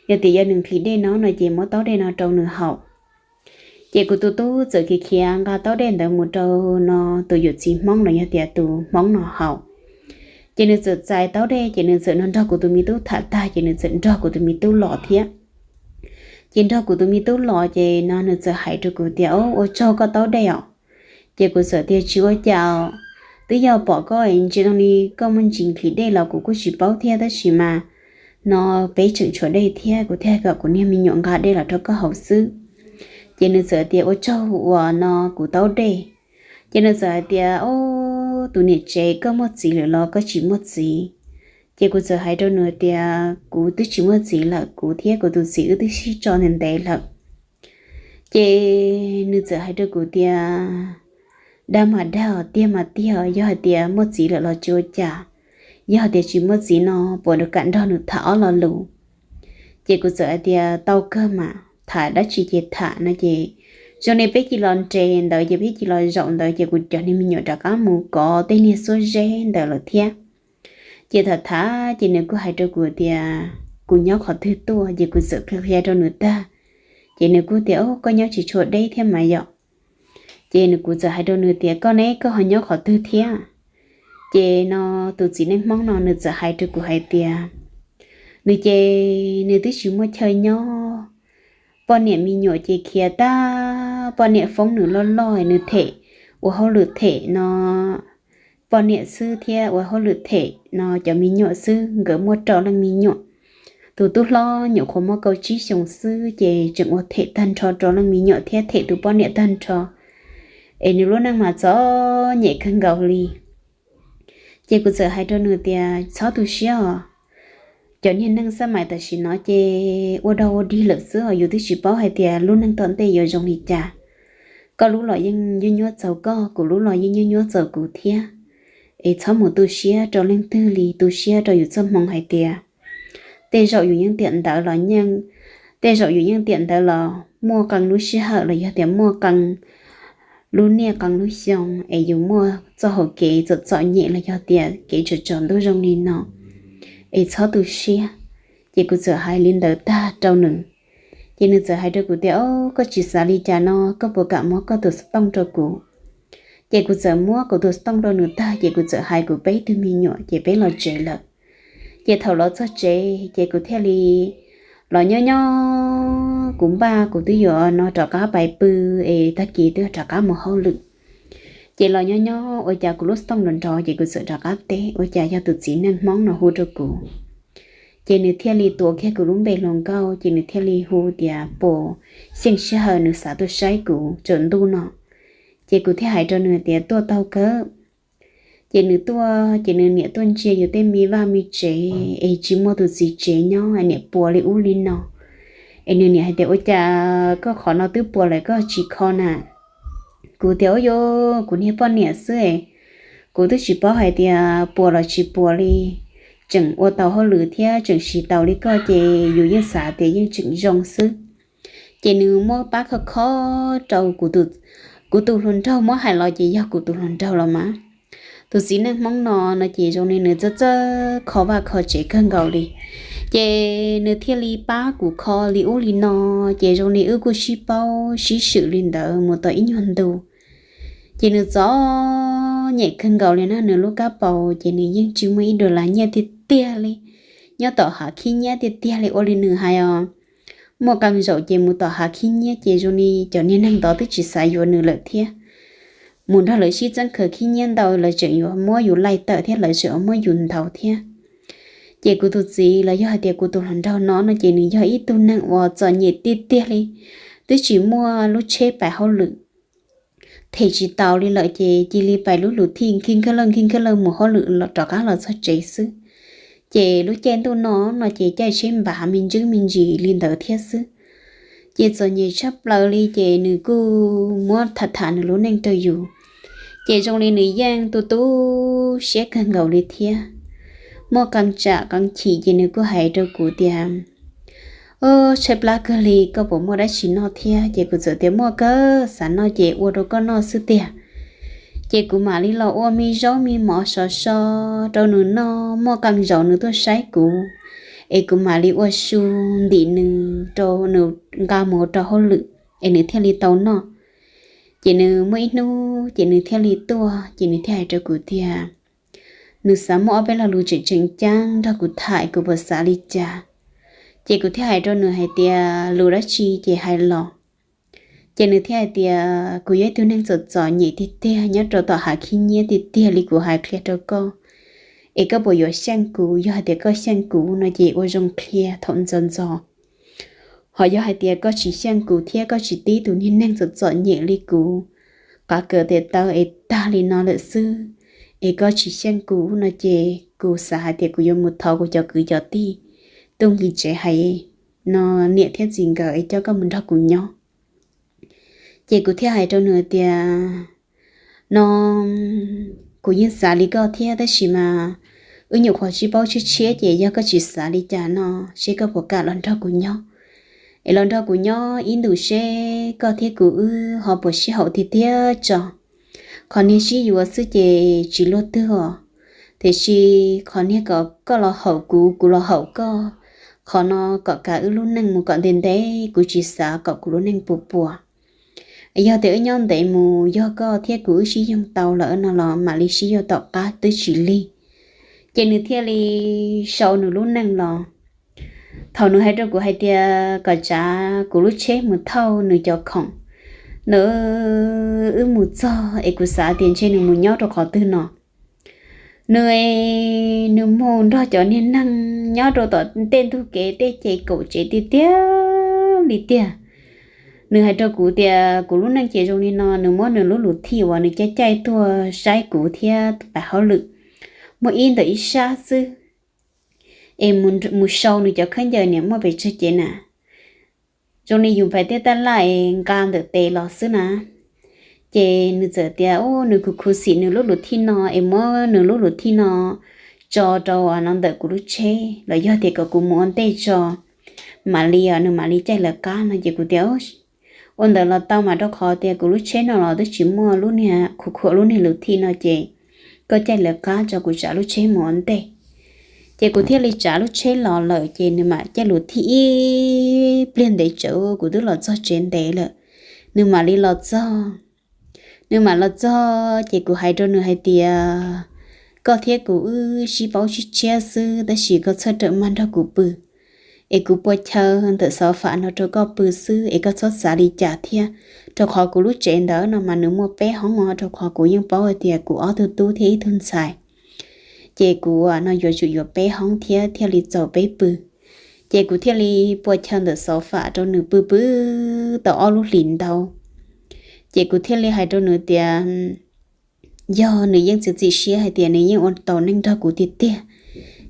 Yog tias yog nws nqhis dej no no ces muab taub dej no rau nws haus. Ces kuv tus tub txawm khiav khiav nqa taub dej ntawd mus rau no tus yawm txiv Hmoob los yog tias tus Hmoob no haus. Ces nws txawm txais taub dej ces nws txawm nrog kuv tus me tub tham tag ces nws txawm nrog kuv tus me tub los thiab. Ces nrog kuv tus me tub los ces no nws txawm hais rau kuv tias, o, ua tsaug koj taub dej os. Ces kuv txawm tias tsis ua cas os, twb yog pom koj ntsia zoo li koj muaj ntsis nqhis dej los kuv kuj tsis paub thiab, tab sis mas no peb tseem tshuav dej thiab, kuv thiaj kom kuv niag me nyuam nqa dej los rau koj haus xwb. Ces nws txawm tias ua tsaug uas no kuv taub dej. Ces nws txawm hais tias, o, tus niam tsev, koj muaj txiv lawm los koj tsis muaj txiv? Ces kuv txawm hais rau nws tias kuv twb tsis muaj txiv lawm, kuv thiab kuv tus txiv wb twb sib tso ntev ntev lawm. Ces nws txawm hais rau kuv tias, dag mas dag, tiag mas tiag, yog hais tias muaj txiv lawm los tsis ua cas, yog hais tias tsis muaj txiv no puas kam nrog nws tham ob lo lus? Ces kuv txawm hais tias tau kawg mas, tham dab tsi ces tham no ces zoo li peb cia los nres ntawd ces peb cia los zaum ntawd ces kuv cov niag me nyuam rov qab mus kov tej niag xuab zeb ntawd lawm thiab. Ces tham tham ces nws kuj hais rau kuv tias kuv nyob qhov twg tuaj, ces kuv txawm qhia qhia rau nws tag. Ces nws kuj tias, o, koj nyob tsis tshua deb thiab mas yom. Ces nws, kuv txawm hais rau nws tias koj ne, koj ho nyob qhov twg thiab? Ces no tus txiv neej Hmoob no nws txawm hais rau kuv hais tias, nws ces nws twb tsis muaj chaw nyob, poj niam me nyuam ces khiav tag, poj niam foob nws loj loj, nws them ua hauj lwm them no poj niam xwb thiab ua hauj lwm them no cov me nyuam xwb, nkawd muaj rau leej me nyuam. Tus tub hlob nyuam qhuav muaj kaum tsib xyoos xwb ces tseem ua them tag nrho rau leej me nyuam thiab them tus poj niam tag nrho, es nws lub neej mas txom nyem kawg nkaus li. Ces kuv txawm hais rau nws tias txhob tu siab os, cov niag neeg xab mais tam sim no ces ua dog ua dig lawm xwb os, yus twb tsis paub hais tias lub neej tom ntej yuav zoo li cas. Koj lub los yeej nyuaj nyuaj txaus koj, kuv lub los yeej nyuaj nyuaj txaus kuv thiab. Es txhob mus tu siab rau leej twg li, tu siab rau yus txoj hmoo hais tias tej zaum yus yeej tiam ntawd los yeej, tej zaum yus yeej tiam ntawd los muaj qee lub sij hawm los yog tias muaj qee lub niaj qee lub xyoo es yus muaj txoj hau kev txom txom nyem los yog tias kev tsaus tsaus ntuj zoo li no, es txhob tu siab. Ces kuv txawm hais li ntawd tag rau nws, ces nws txawm hais rau kuv tias, o, koj tsis xav li cas no, koj puas kam muab koj tus xov tooj rau kuv? Ces kuv txawm muab kuv tus xov tooj rau nws tag ces kuv txawm hais kuv peb tug me nyuam ces peb los tsev lawm. Ces thaum los txog tsev ces kuv thiaj li los nyob nyob, kuv npaj kuv twb yuav no rov qab pais pw es tag kis twb rov qab mus hauj lwm. Ces los nyob nyob ua cas kuv lub xov tooj nrov nrov ces kuv txawm rov qab teb ua cas yog tus txiv neej Hmoob no hu rau kuv. Ces nws thiaj li tuav kiag kuv lub npe hluas nkauj ces nws thiaj li hu tias puas xyeej sij hawm nws xav tuaj saib kuv tsaus ntuj no. Ces kuv thiaj hais rau nws tias tuaj tau kawg. Ces nws tuaj ces nws niam tuaj ntsia yus tej me vaj me tsev es tsis muaj tus txiv tsev nyob, niam puas li ub li no. Es nws niam hais tias ua cas koj qhov no twb puas lawm koj tsis kho na? Kuv tias ua yog kuv niag poj niam xwb es kuv twb tsis paub hais tias puas los tsis puas li. Tseem ua tau hauj lwm thiab tseem siv tau li koj ces yus yeej xav tias yeej tseem zoo xwb. Ces nws muab pab kho kho rau kuv tus hluas nraug, muab hais los ces yog kuv tus hluas nraug los mas. Tus txiv neej Hmoob no no ces zoo li nws txawj txawj kho vaj kho tsev kawg nkaus li. Ces nws thiaj li pab kuv kho li ub li no, ces zoo li wb kuj sib paub sib swm li ntawd mus tau ib nyuag ntu. Ces nws txom nyem kawg nkaus li na, nws lub kab paus ces nws yeej tsis muaj ib dollar nyiaj tiag tiag li, nyob tom hav khib nyiab tiag tiag li ua li nws hais os. Muaj qee zaum ces mus tom hav khib nyiab ces zoo li cov niag neeg ntawd twb tsis xav yuav nws lawm thiab. mus nrog lawv sib txeeb khawv khib nyiab ntau, lawv tseem yuav muab yus laij tawm thiab lawv tseem yuav muab yus ntaus thiab. Ces kuv tus txiv los yog hais tias kuv tus hluas nraug no no ces nws yog ib tug neeg uas txom nyem tiag tiag li, twb tsis muaj lub tsheb pais hauj lwm, them tsis taus li lawm ces cia li pais lub luv thij nkig nkawg lawg nkig nkawg lawg mus hauj lwm los rov qab los txog tsev xwb. Ces lub caij ntuj no no ces caij tsheb npav me ntsis me ntsis li ntawd thiab xwb. Ces txom nyem tshaj plaws li ces nws kuj muab tham tham nws lub neej rau yus, ces zoo li nws yeej tu tu siab kawg nkaus li thiab. Muaj qee tsam qee chim ces nws kuj hais rau kuv tias, Ob, tshaib plab kawg li, koj puas muaj dab tsi noj thiab? Ces kuv txawm tias, Muaj kawg, xav noj ces ua rau koj noj xwb tiag. Ces kuv mam li los ua me zaub me mov sov so rau nws noj, muaj qee zaus nws tuaj saib kuv, es kuv mam li ua su ntim nws rau nws nqa mus rau hauj lwm es nws thiaj li tau noj. Ces nws muaj ib hnub ces nws thiaj li tuaj ces nws thiaj hais rau kuv tias nws xav muaj ob peb lo lus tseem tseem ceeb nrog kuv tham, kuv puas xav li cas? Ces kuv thiaj hais rau nws hais tias, Lus dab tsi ces hais los. Ces nws thiaj hais tias, Kuv yog ib tug neeg txom txom nyem tiag tiag nyob rau tom hav khib nyiab tiag tiag li kuv hais qhia rau koj, es koj puas yuav xyeej kuv? Yog hais tias koj xyeej kuv no ces ua zoo qhia thaum ntxov ntxov, ho yog hais tias koj tsis xyeej kuv thiab koj tsis tib tus niag neeg txom txom nyem li kuv, qav kaws tes taw es tag li no lawm xwb, es koj tsis xyeej kuv no ces kuv xav hais tias kuv yuav mus thov kuv cov kwv cov tij tuaj nqis tsev hais no niam thiab txiv nkawd es coj koj mus nrog kuv nyob. Ces kuv thiaj hais rau nws tias, No, kuv yeej xav li koj thiab tab sis mas wb nyuam qhuav sib paub tshiab tshiab ces yog koj tsis xav li cas no, seb koj puas kam los nrog kuv nyob, es los nrog kuv nyob ib ntus seb koj thiab kuv wb ho puas sib haum tiag tiag tso. Qhov niag sib yuav xwb ces tsis luaj twg os, tiam sis qhov niag kom koj los haum kuv, kuv los haum koj, qhov no kom kav wb lub neej mus kom ntev ntev, kuv tsis xav kom kuv lub neej puas puas. Yog tias wb nyob ntev mus, yog koj thiab kuv wb sib yoog tau lawm no los mam li sib yuav tom qab twb tsis lig. Ces nws thiaj li sau nws lub neej los. Thaum nws hais rau kuv hais tias kom tsav kuv lub tsheb mus thauj nws cov khoom, nws, wb mus txog es kuv xav tias ntshe nws mus nyob rau qhov twg no. Nws, nws mus nrog cov niag neeg nyob rau tom tej ntug kev tej ces kaum tsev tiag tiag li tiag. Nws hais rau kuv tias kuv lub neej ces zoo li no, nws muab nws lub luv thij uas nws caij caij tuaj saib kuv thiab pab hauj lwm, muaj ib ntawm ib sab xwb, es mus sau nws cov khaub ncaws niam muaj pes tsawg cev na, zoo li yus pais tej taj laj es nqa ntawm tes los xwb na. Ces nws txawm tias, Ub, nws khuv khuv xim nws lub luv thij no es muab nws lub luv thij no tso rau no ntawm kuv lub tsheb los yog tias kom kuv mus ua ntej tso, mam li os, nws mam li caij lawv qab no. Ces kuv tias, Ua ntawd los tau mas, rau qhov tias kuv lub tsheb no los twb tsis muaj lub niag khuv khuav lub niag luv thij no ces koj caij lawv qab tso, kuv tsav lub tsheb mus ua ntej. Ces kuv thiaj li tsav lub tsheb los lawm ces nws mam caij luv thij ib pliag ntev tsawv, kuv twb los txog tsev ntev lawm, nws mam li los txog. Nws mam los txog ces kuv hais rau nws hais tias, Koj thiab kuv wb sib paub tshiab tshiab xwb tab sis koj txhob rawm maj nrog kuv pw, es kuv pua chaw ntawm xov fam no rau koj pw xwb es koj txhob xav li cas thiab, rau qhov kuv lub tsev ntawd no mas nws muaj peb hoob os, rau qhov kuv yeej paub hais tias kuv ob tug tub thiab ib tug ntxhais, ces kuv no yuav tsum yuav peb hoob thiab thiaj li txaus peb pw. Ces kuv thiaj li pua chaw ntawm xov fam rau nws pw pw tau ob lub hlis ntau. Ces kuv thiaj li hais rau nws tias, yog nws yeej txiav txim siab hais tias nws yeej ua tau neej nrog kuv tiag tiag,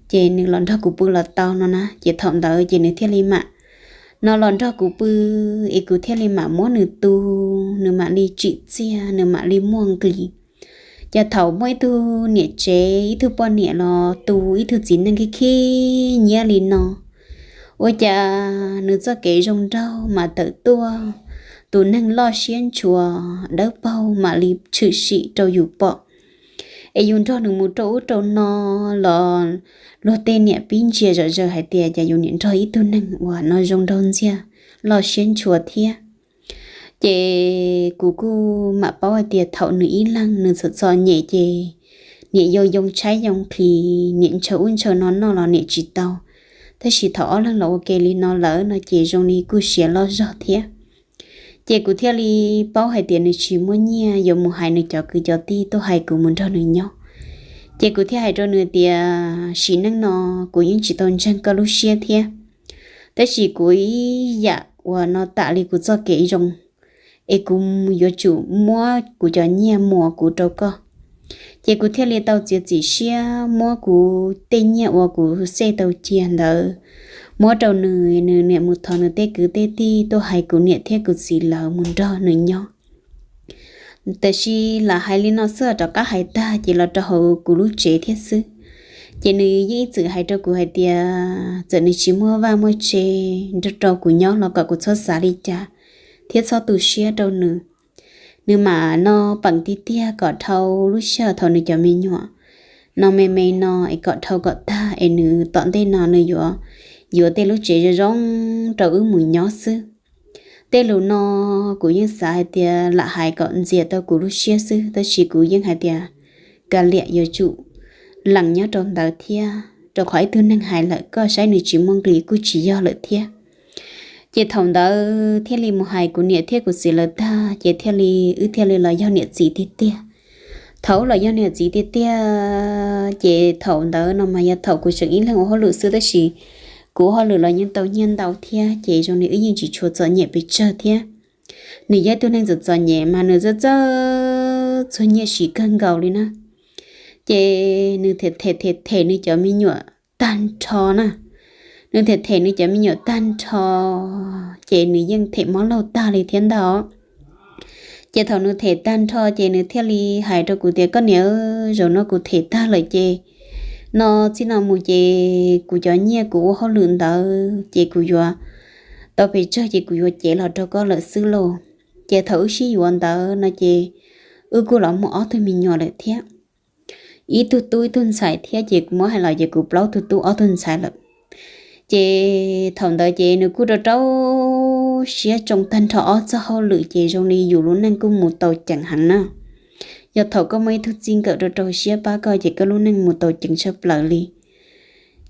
ces nws los nrog kuv pw los tau no na. Ces thaum ntawd ces nws thiaj li mam no los nrog kuv pw, es kuv thiaj li mam muab nws tu, nws mam li tsim txiaj, nws mam li muaj nqis. Ces thaum muaj ib tug niam tsev, ib tug poj niam los tu ib tug txiv neej khib khib nyiab li no, ua cas nws txoj kev zoo nraug mas tawm tuaj, tus neeg loj siab ntshua dawb paug mam li tshwm sim rau yus pom. Es yus nrog nws mus rau ub rau no los luag tej niam pib ntsia zom zaws hais tias cas yus niam nrog ib tug neeg uas no zoo nraug ntxiag, loj siab ntshua thiab. Ces kuv kuj mam paub hais tias thaum nws ib leeg nws txom txom nyem ces niam yoo yoo tshaib yoo nqhis, niam ntshaw ub ntshaw no noj los niam tsis tau. Tab sis thaum ob leeg los ua ke li no lawm no ces zoo li kuj siav loj zog thiab. Ces kuv thiaj li paub hais tias nws tsis muaj nyiaj yuav mus hais nws cov kwv cov tij tuaj hais kuv mus nrog nws nyob. Ces kuv thiaj hais rau nws tias, sim neej no kuv yeej tsis tau ntseeg koj lub siab thiab, tab sis kuv ib yam uas no tam li kuv txoj kev zoo, es kuv yuav tsum muab kuv cov nyiaj muas kuv rau koj. Ces kuv thiaj li tau txiav txim siab muab kuv tej nyiaj uas kuv xej tau cia ntawd muab rau nws, nws niam mus thov nws tej kwv tej tij tuaj hais kuv niam thiab kuv txiv lawv mus nrog nws nyob. Tab sis lam hais li no xwb, rov qab hais tag ces los rau hauv kuv lub tsev thiab xwb. Ces nws yeej ib txwm hais rau kuv hais tias txawm nws tsis muaj vaj muaj tse nrog rau kuv nyob los kom kuv txhob xav li cas thiab txhob tu siab rau nws. Nws mam no peem tiag tiag kom dhau lub sij hawm thaum nws cov me nyuam no me me no es kom dhau kom tag es nws tom ntej no nws yuav yuav tej lub tsev zoo zoo rau wb mus nyob xwb. Tej lus no kuv yeej xav hais tias lam hais kom ntxias tau kuv lub siab xwb, tab sis kuv yeej hais tias kav liam, yuav tsum lees nyob rau ntawd thiab, rau qhov ib tug neeg hais lawm koj saib nws tsis muaj nqis kuj tsis yog lawm thiab. Ces thaum ntawd thiaj li mus hais kuv niam thiab kuv txiv lawv tag ces thiaj li wb thiaj li los yog niam txiv tiag tiag. Thaum wb los yog niam txiv tiag tiag ces thaum ntawd no mas yog thaum kuv tseem ib leeg ua hauj lwm xwb, tab sis kuv ua hauj lwm los yeej tau nyiaj ntau thiab, ces zoo li wb yeej tsis tshua txom nyem pes tsawg thiab. Nws yog ib tug neeg txom txom nyem mas nws txawj txawj txuag nyiaj siv kawg nkaus li na. Ces nws them them them them nws cov me nyuam tag nrho na. Nws them them nws cov me nyuam tag nrho, ces nws yeej them mob laug tag li thiab ntag. Ces thaum nws them tag nrho ces nws thiaj li hais rau kuv tias, koj niam, zaum no kuv them tag lawm ces no txij no mus ces kuv cov nyiaj kuv ua hauj lwm ntawd ces kuv yuav tau pes tsawg ces kuv yuav cev los rau koj lawm xwb lauj. Ces thaum wb sib yuav ntawd no ces wb kuj los muaj ob tug me nyuam lawm thiab, ib tug tub ib tug ntxhais thiab, ces kuv muab hais los ces kuv plaub tug tub ob tug ntxhais lawm. Ces thaum ntawd ces nws kuj rau rau siab tsoo tag nrho ob txoj hauj lwm ces zoo li yus lub neej kuj mus tau ceev heev na. Yog thaum koj muaj ib tug txij nkawm rau rau siab pab koj ces koj lub neej mus tau ceev tshaj plaws li.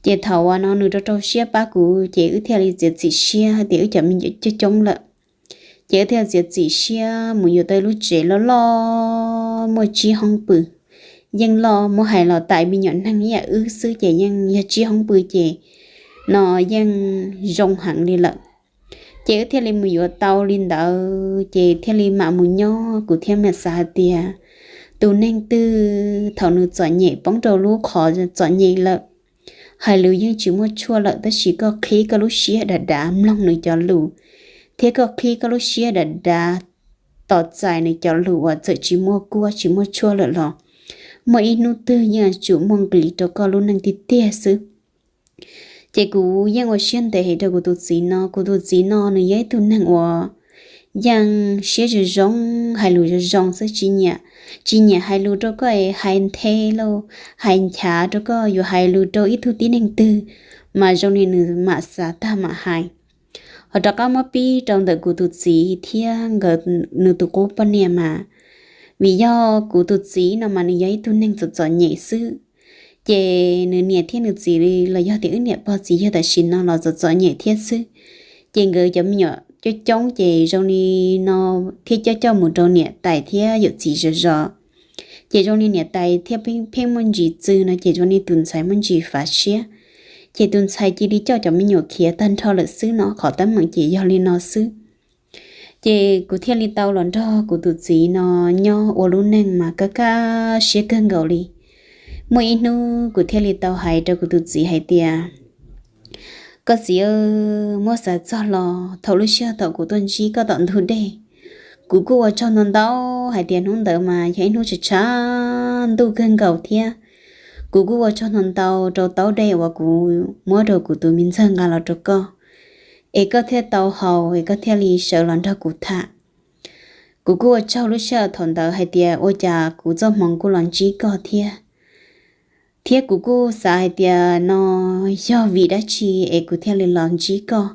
Ces thaum uas no nws rau rau siab pab kuv ces wb thiaj li txiav txim siab tias wb cov me nyuam coob coob lawm, ces wb thiaj txiav txim siab mus yuav tau lub tsev loj loj muaj tsib hoob pw. Yeej loj, muab hais los tais me nyuam neeg ib yam wb xwb ces yeej yog tsib hoob pw ces no yeej zoo heev li lawm. Ces wb thiaj li mus yuav tau li ntawd ces thiaj li mam mus nyob. Kuv thiaj mam xav hais tias tus neeg twg thaum nws txom nyem poob rau lub qhov txom nyem lawm, hais lus yeej tsis muaj tshuaj lawm, tab sis koj qhib koj lub siab dav dav mloog nws cov lus, thiab koj qhib koj lub siab dav dav tos txais nws cov lus uas txawm tsis muaj kuab tsis muaj tshuaj lawm los muaj ib hnub twg yeej yuav tsum muaj nqis rau koj lub neej tiag tiag xwb. Ces kuv yeej ua siab ntev heev rau kuv tus txiv no. Kuv tus txiv no nws yog ib tug neeg uas yeej siab zoo zoo, hais lus zoo zoo xwb, tsis nyiam, tsis nyiam hais lus rau koj es hais nthe lauj, hais nchav rau koj, yuav hais lus rau ib tug tib neeg twg mas zoo li nws mam xav tag mam hais. Ho rov qab muab pib rau ntawm kuv tus txiv thiab nkawd, nws tus qub poj niam mas, vim yog kuv tus txiv no mas nws yog ib tug neeg txom txom nyem xwb, ces nws niam thiab nws txiv los yog tias wb niam pog txiv yawg tam sim no los txom txom nyem thiab xwb. Ces nkawd cov me nyuam coob coob ces zoo li no thiab coj coj mus rau niam tais thiab yawm txiv zov zov. Ces zoo li niam tais thiaj pheej muaj ntsis txwg no ces zoo li tus ntxhais muaj ntsis fav siab. Ces tus ntxhais cia li coj cov me nyuam khiav tag nrho lawm xwb no, qhov teeb meem ces yog li no xwb. Ces kuv thiaj li tau los nrog kuv tus txiv no nyob ua lub neej mas kaj kaj siab kawg nkaus li. Muaj ib hnub kuv thiaj li tau hais rau kuv tus txiv hais tias, koj txiv, muab xav txog los thaum lub sij hawm thaum kuv tuaj ntsib koj tom ntug dej, kuv kuj ua tsaug ntau ntau hais tias hnub ntawd mas yog ib hnub tshav tshav ntuj kawg nkaus thiab. Kuv kuj ua tsaug ntau ntau rau taub dej uas kuv muab rau kuv tus me ntxawg nqa los rau koj, es koj thiaj tau haus es koj thiaj li sawv los nrog kuv tham. Kuv kuj ua tsaug lub sij hawm thaum ntawd hais tias ua cas kuv txoj hmoov kuj los ntsib koj thiab. Thiab kuv kuj xav hais tias no yog vim dab tsi es kuv thiaj li los ntsib koj,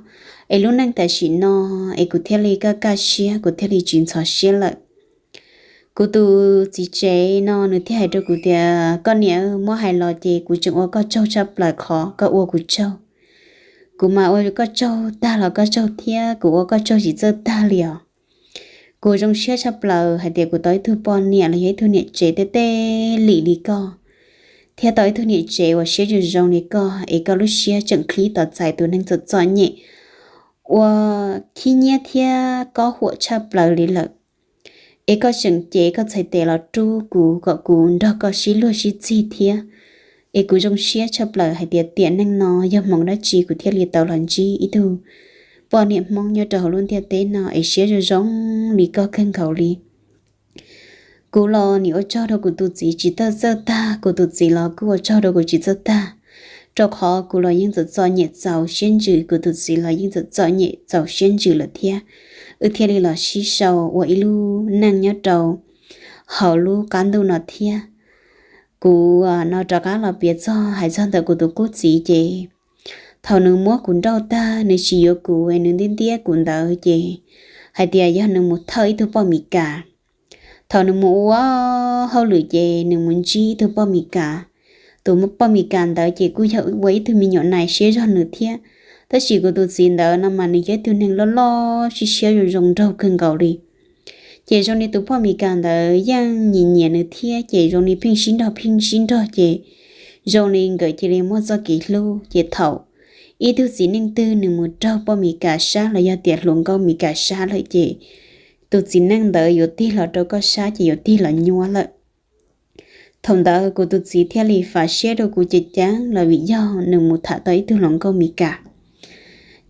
es lub neej tam sim no es kuv thiaj li kaj kaj siab, kuv thiaj li tsis ntxhov siab lawm. Kuv tus txiv tsev no nws thiaj hais rau kuv tias, koj niam, muab hais los ces kuv tseem ua koj tsaug tshaj plaws qhov koj ua kuv tsaug. Kuv mas ua koj tsaug tag los koj tsaug thiab, kuv ua koj tsaug tsis txawj tag li os. Kuv zoo siab tshaj plaws hais tias kuv tau ib tug poj niam los yog ib tug niam tsev tej tej lim li koj, thiab tau ib tug niam tsev uas siab zoo zoo li koj, es koj lub siab tseem qhib tos txais tus neeg txom txom nyem uas khib nyiab thiab kob huam tshaj plaws li lawm. Es koj tseem cev koj txhais tes los rub kuv kom kuv nrog koj sib luag sib txig thiab. Es kuv zoo siab tshaj plaws hais tias tiam neej no yog hmoov dab tsi kuv thiaj li tau los ntsib ib tug poj niam Hmoob nyob rau hauv lub ntiaj teb no es siab zoo zoo li koj kawg nkaus li. Kuv los nim ua tsaug rau kuv tus txiv tsis txawj tag, kuv tus txiv los kuj ua tsaug rau kuv tsis txawj tag, rau qhov kuv los yeej txom txom nyem txaus siab ntsws, kuv tus txiv los yeej txom txom nyem txaus siab ntsws lawm thiab. Wb thiaj li los sib sau ua ib lub neej nyob rau hauv lub qab ntuj no thiab. Kuv no rov qab los piav txog hais txog ntawm kuv tus qub txiv ces, thaum nws muab kuv nrauj tag nws tsis yuav kuv es nws ntiab ntiab kuv ntawd ces, hais tias yog nws mus thawj ib tug poj Mis Kas. Thaum nws mus ua hauj lwm ces nws mus ntsib ib tug poj Mis Kas. Tus poj Mis Kas ntawd ces kuj yog ua ib tug me nyuam nais siab zog nws thiab. Tab sis kuv tus txiv ntawd no mas nws yog ib tug neeg loj loj siab siab zoo zoo nraug kawg nkaus li. Ces zoo li tus poj Mis Kas ntawd yeej nyiam nyiam nws thiab ces zoo li pheej sib nrog pheej sib nrog ces, zoo li nkawd cia li muaj txoj kev hlub ces thaum ib tug txiv neej twg nws mus raug poj Mis Kas sab los yog tias hluas nkauj Mis Kas sab lawm ces, tus txiv neej ntawd yuav tig los rau koj sab ces yuav tig los nyuab lawm. Thaum ntawd kuv tus txiv thiaj li fam siab rau kuv ceev ceev los vim yog nws mus tham tau ib tug hluas nkauj Mis Kas.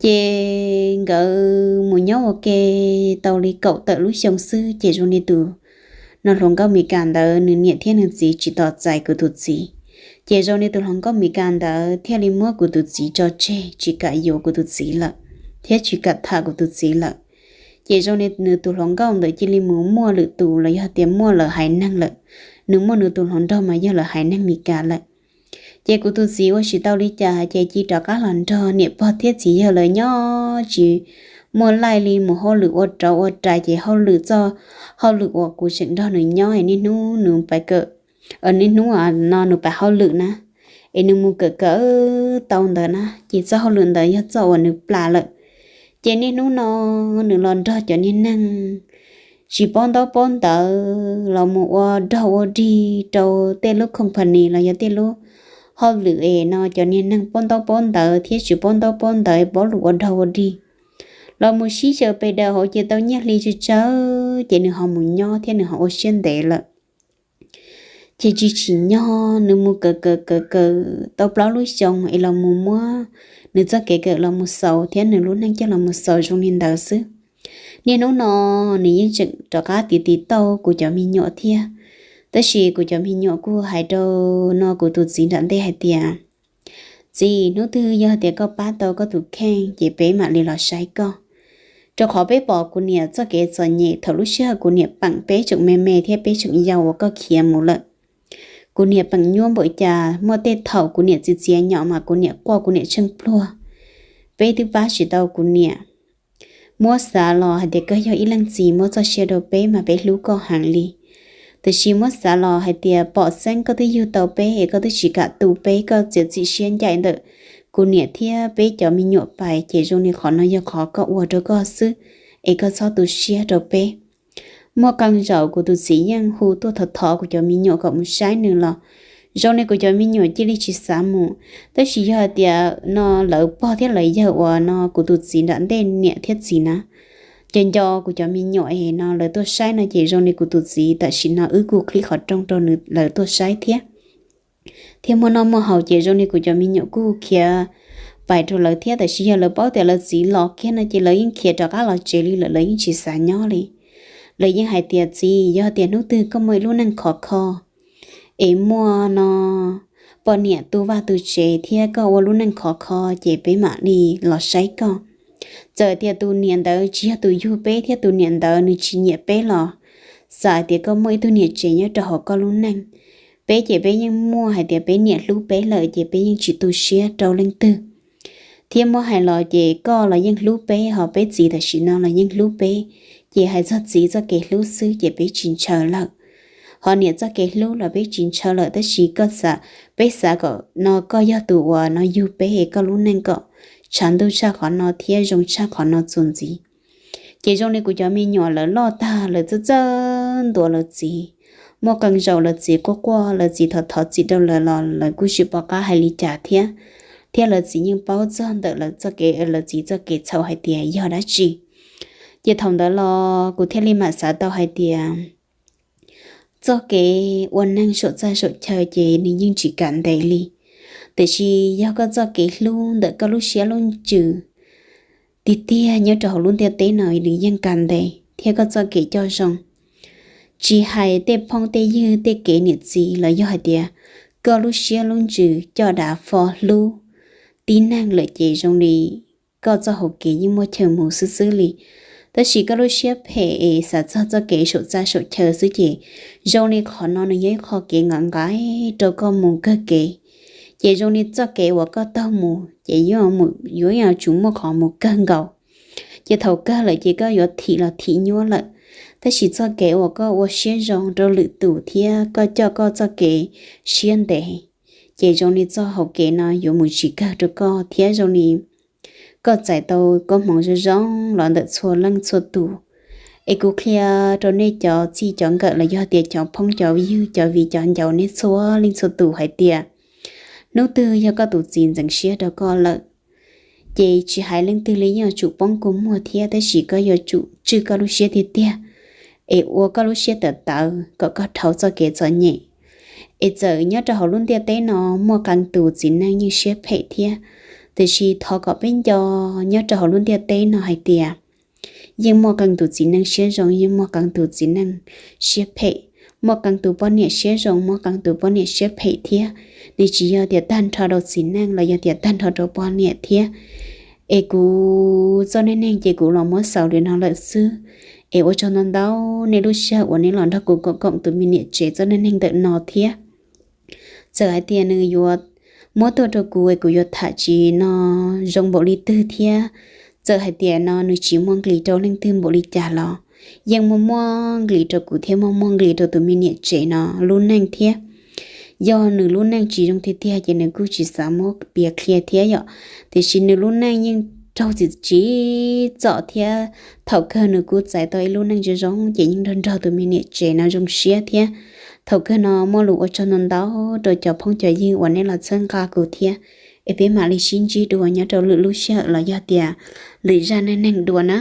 Ces nkawd mus nyob ua ke tau li kaum tawm lub xyoo xwb ces zoo li tus no hluas nkauj Mis Kas ntawd nws niam thiab nws txiv tsis tos txais kuv tus txiv. Ces zoo li tus hluas nkauj Mis Kas ntawd thiaj li muab kuv tus txiv tso tseg tsis kam yuav kuv tus txiv lawm, thiab tsis kam tham kuv tus txiv lawm. Ces zoo li nws tus hluas nkauj ntawd cia li mus muaj lwm tus los yog tias muaj lawv haiv neeg lawm. Nws muaj nws tus hluas nraug mas yog lawv haiv neeg Mis Kas lawm. Ces kuv tus txiv ua tsis tau li cas ces cia rov qab los nrog niam pog thiab txiv yawg lawv nyob tsis muaj laij li, mus hauj lwm ua rauv ua rais ces hauj lwm txoj hauj lwm uas kuv tseem nrog nws nyob es niaj hnub nws pais kawm, niaj hnub no nws pais hauj lwm na, es nws mus kawm kawm tau ntawd na ces txoj hauj lwm ntawd yog txoj uas nws plam lawm. Ces niaj hnub no nws los nrog cov niag neeg tsis paub ntaub paub ntawv los mus ua dog ua dig rau tej lub company los yog tej lub hauj lwm es no cov niag neeg paub ntaub paub ntawv thiab tsis paub ntaub paub ntawv paub lus ua dog ua dig los mus sib xyaw pes daws hauv ces tau nyiaj hli tsawg tsawg ces nws ho mus nyob thiab nws ho ua siab ntev lawm. Ces tsis tsim nyog nws mus kawm kawm kawm kawm tau plaub lub xyoo es los mus muab nws txoj kev kawm los mus xaus thiab nws lub neej coj los mus xaus zoo li ntawd xwb. Niaj hnub no nws yeej tseem rov qab tiv tiv tauj kuv cov me nyuam thiab. Tab sis kuv cov me nyuam kuj hais rau no kuv tus txiv nram ntej hais tias, txiv, hnub twg yog tias koj pab tau koj tus kheej ces peb mam li los saib koj. Rau qhov peb pom kuv niam txoj kev txom nyem thaum lub sij hawm kuv niam peem peb tseem me me thiab peb tseem yau uas koj khiav mus lawm. Kuv niam peem nyuaj npaum cas, muaj tej thaum kuv niam txiv txiav nyom mas kuv niam quaj kuv niam tsheej pluag. Peb twb pab tsis tau kuv niam. Muab xav los hais tias koj yog ib leej txiv muab txoj sia rau peb mas peb hlub koj heev li. Tiam sis muab xav los hais tias pom xeeb koj twb yug tau peb es koj twb tsis kam tu peb, koj txiav txim siab ncaim ntawm kuv niam thiab peb cov me nyuam pais ces zoo li qhov no yog qhov koj ua rau koj xwb, es koj txhob tu siab rau peb. Muaj qee zaum kuv tus txiv yeej hu tuaj thov thov kuv cov me nyuam kom mus saib nws los zoo li kuv cov me nyuam cia li tsis xav mus. Tab sis yog hais tias no lawv pog thiab lawv yawg uas no kuv tus txiv nram ntej niam thiab txiv na, ces nco kuv cov me nyuam es no lawv tuaj saib no ces zoo li kuv tus txiv tam sim no wb kuj qhib qhov rooj rau nws lawv tuaj saib thiab. Thiab muaj noj muaj haus ces zoo li kuv cov me nyuam kuj khiav pais rau lawv thiab, tab sis yog lawv paub tias lawv txiv los kiag no ces lawv yeej khiav rov qab los tsev li lawm, lawv yeej tsis xav nyob li. Lawv yeej hais tias txiv, yog tias hnub twg koj muaj ib lub neej khov kho es muaj no poj niam tu vaj tu tsev thiab koj ua lub neej khov kho ces peb mam li los saib koj. Txawm tias tus niam ntawd tsis yog tus yug peb thiab tus niam ntawd nws tsis nyiam peb los, txawm tias koj muaj ib tug niam tsev nyob rau hauv koj lub neej, peb ces peb yeej muaj hais tias peb niam hlub peb lawm ces peb yeej tsis tu siab rau leej twg. Thiab muab hais los ces koj los yeej hlub peb, ho peb txiv tam sim no los yeej hlub peb. Ces hais txog txiv txoj kev hlub xwb ces peb tsis ntshaw lawm, ho niam txoj kev hlub los peb tsis ntshaw lawm, tab sis koj xav, peb xav kom no koj yog tus uas no yug peb es koj lub neej kom tshav ntuj tshaj qhov no thiab zoo tshaj qhov no txuas ntxiv. Ces zoo li kuv cov me nyuam lawv loj tag lawv txawj txawj ntuas lawv txiv, muaj qee zaus lawv txiv quaj quaj lawv txiv thov thov txim rau lawv los lawv kuj tsis pom qab hais li cas thiab, thiab lawv txiv yeej paub txog ntawm lawv txoj kev, lawv txiv txoj kev txhaum hais tias yog dab tsi. Ces thaum ntawd los kuv thiaj li mam xav tau hais tias txoj kev ua neeg saum txaj saum chaw ces nws yeej tsis kam ntev li, tiam sis yog koj txoj kev hlub ntawm koj lub siab lub ntsws tiag tiag nyob rau hauv lub ntiaj teb no nws yeej kam ntev thiab koj txoj kev coj zoo. Tsis hais tej phooj tej ywg tej kev niam txiv los yog hais tias koj lub siab lub ntsws coj dav fo hlub tib neeg lawm ces zoo li koj txoj hauv kev yeej muaj chaw mus xwb xwb li. Tab sis koj lub siab phem es xav txog txoj kev saum txaj saum chaw xwb ces zoo li qhov no nws yog ib qho kev nqaim nqaim rau koj mus kawg kev. Ces zoo li txoj kev uas koj taug mus ces yuav tsum muaj qhov mus kawg nkaus. Ces thaum kawg lawm ces koj yuav thim los thim nyuaj lawm. Tab sis txoj kev uas koj ua siab zoo rau lwm tus thiab koj coj koj txoj kev siab ntev, ces zoo li txoj hauv kev no yuav mus tsis kawg rau koj thiab zoo li koj txais tau koob hmoov zoo zoo los ntawm txhua leej txhua tus. Es kuv qhia rau nej cov txij cov nkawm los yog tias cov phooj cov ywg cov viv cov ncaus nej txhua leej txhua tus hais tias hnub twg yog koj tus txiv ntxeev siab rau koj lawm, ces tsis hais leej twg li yeej yuav tsum poob kua muag thiab tab sis koj yuav tsum tswj koj lub siab tiag tiag, es ua koj lub siab tawv tawv kom koj dhau txoj kev txom nyem. Es txawm nyob rau hauv lub ntiaj teb no muaj qee tus txiv neej yeej siab phem thiab, tiam sis thov kom peb nco nyob rau hauv lub ntiaj teb no hais tias yeej muaj qee tus txiv neej siab zoo, yeej muaj qee tus txiv neej siab phem, muaj qee tus poj niam siab zoo, muaj qee tus poj niam siab phem thiab. Nws tsis yog tias tag nrho rau txiv neej los yog tias tag nrho rau poj niam thiab. Es kuv txoj neej neeg ces kuv los muab xaus li no lawm xwb. Es ua tsaug ntau ntau nej lub sij hawm uas nej los nrog kuv koom koom tus me niam tsev txoj neej neeg ntawm no thiab. Txawm hais tias nws yuav muab tuaj rau kuv es kuv yuav tham tsis no zoo npaum li twg thiab, txawm hais tias no nws tsis muaj nqis rau leej twg npaum li cas los yeej muaj muaj nqis rau kuv thiab muaj muaj nqis rau tus me niam tsev no lub neej thiab. Yog nws lub neej tsis zoo tiag tiag ces nws kuj tsis xav muab piav qhia thiab yom. Tiam sis nws lub neej yeej raug txiv tsim txom thiab thaum kawg nws kuj txais tau ib lub neej zoo zoo ces yeej nrog nrog tus me niam tsev no zoo siab thiab. Thaum kawg no muaj lus ua tsaug ntau ntau rau cov phooj cov ywg uas nej los txhawb nqa kuv thiab. Es peb mam li sib ntsib dua nyob rau lwm lub sij hawm los yog tias lwm zaj neej neeg dua na.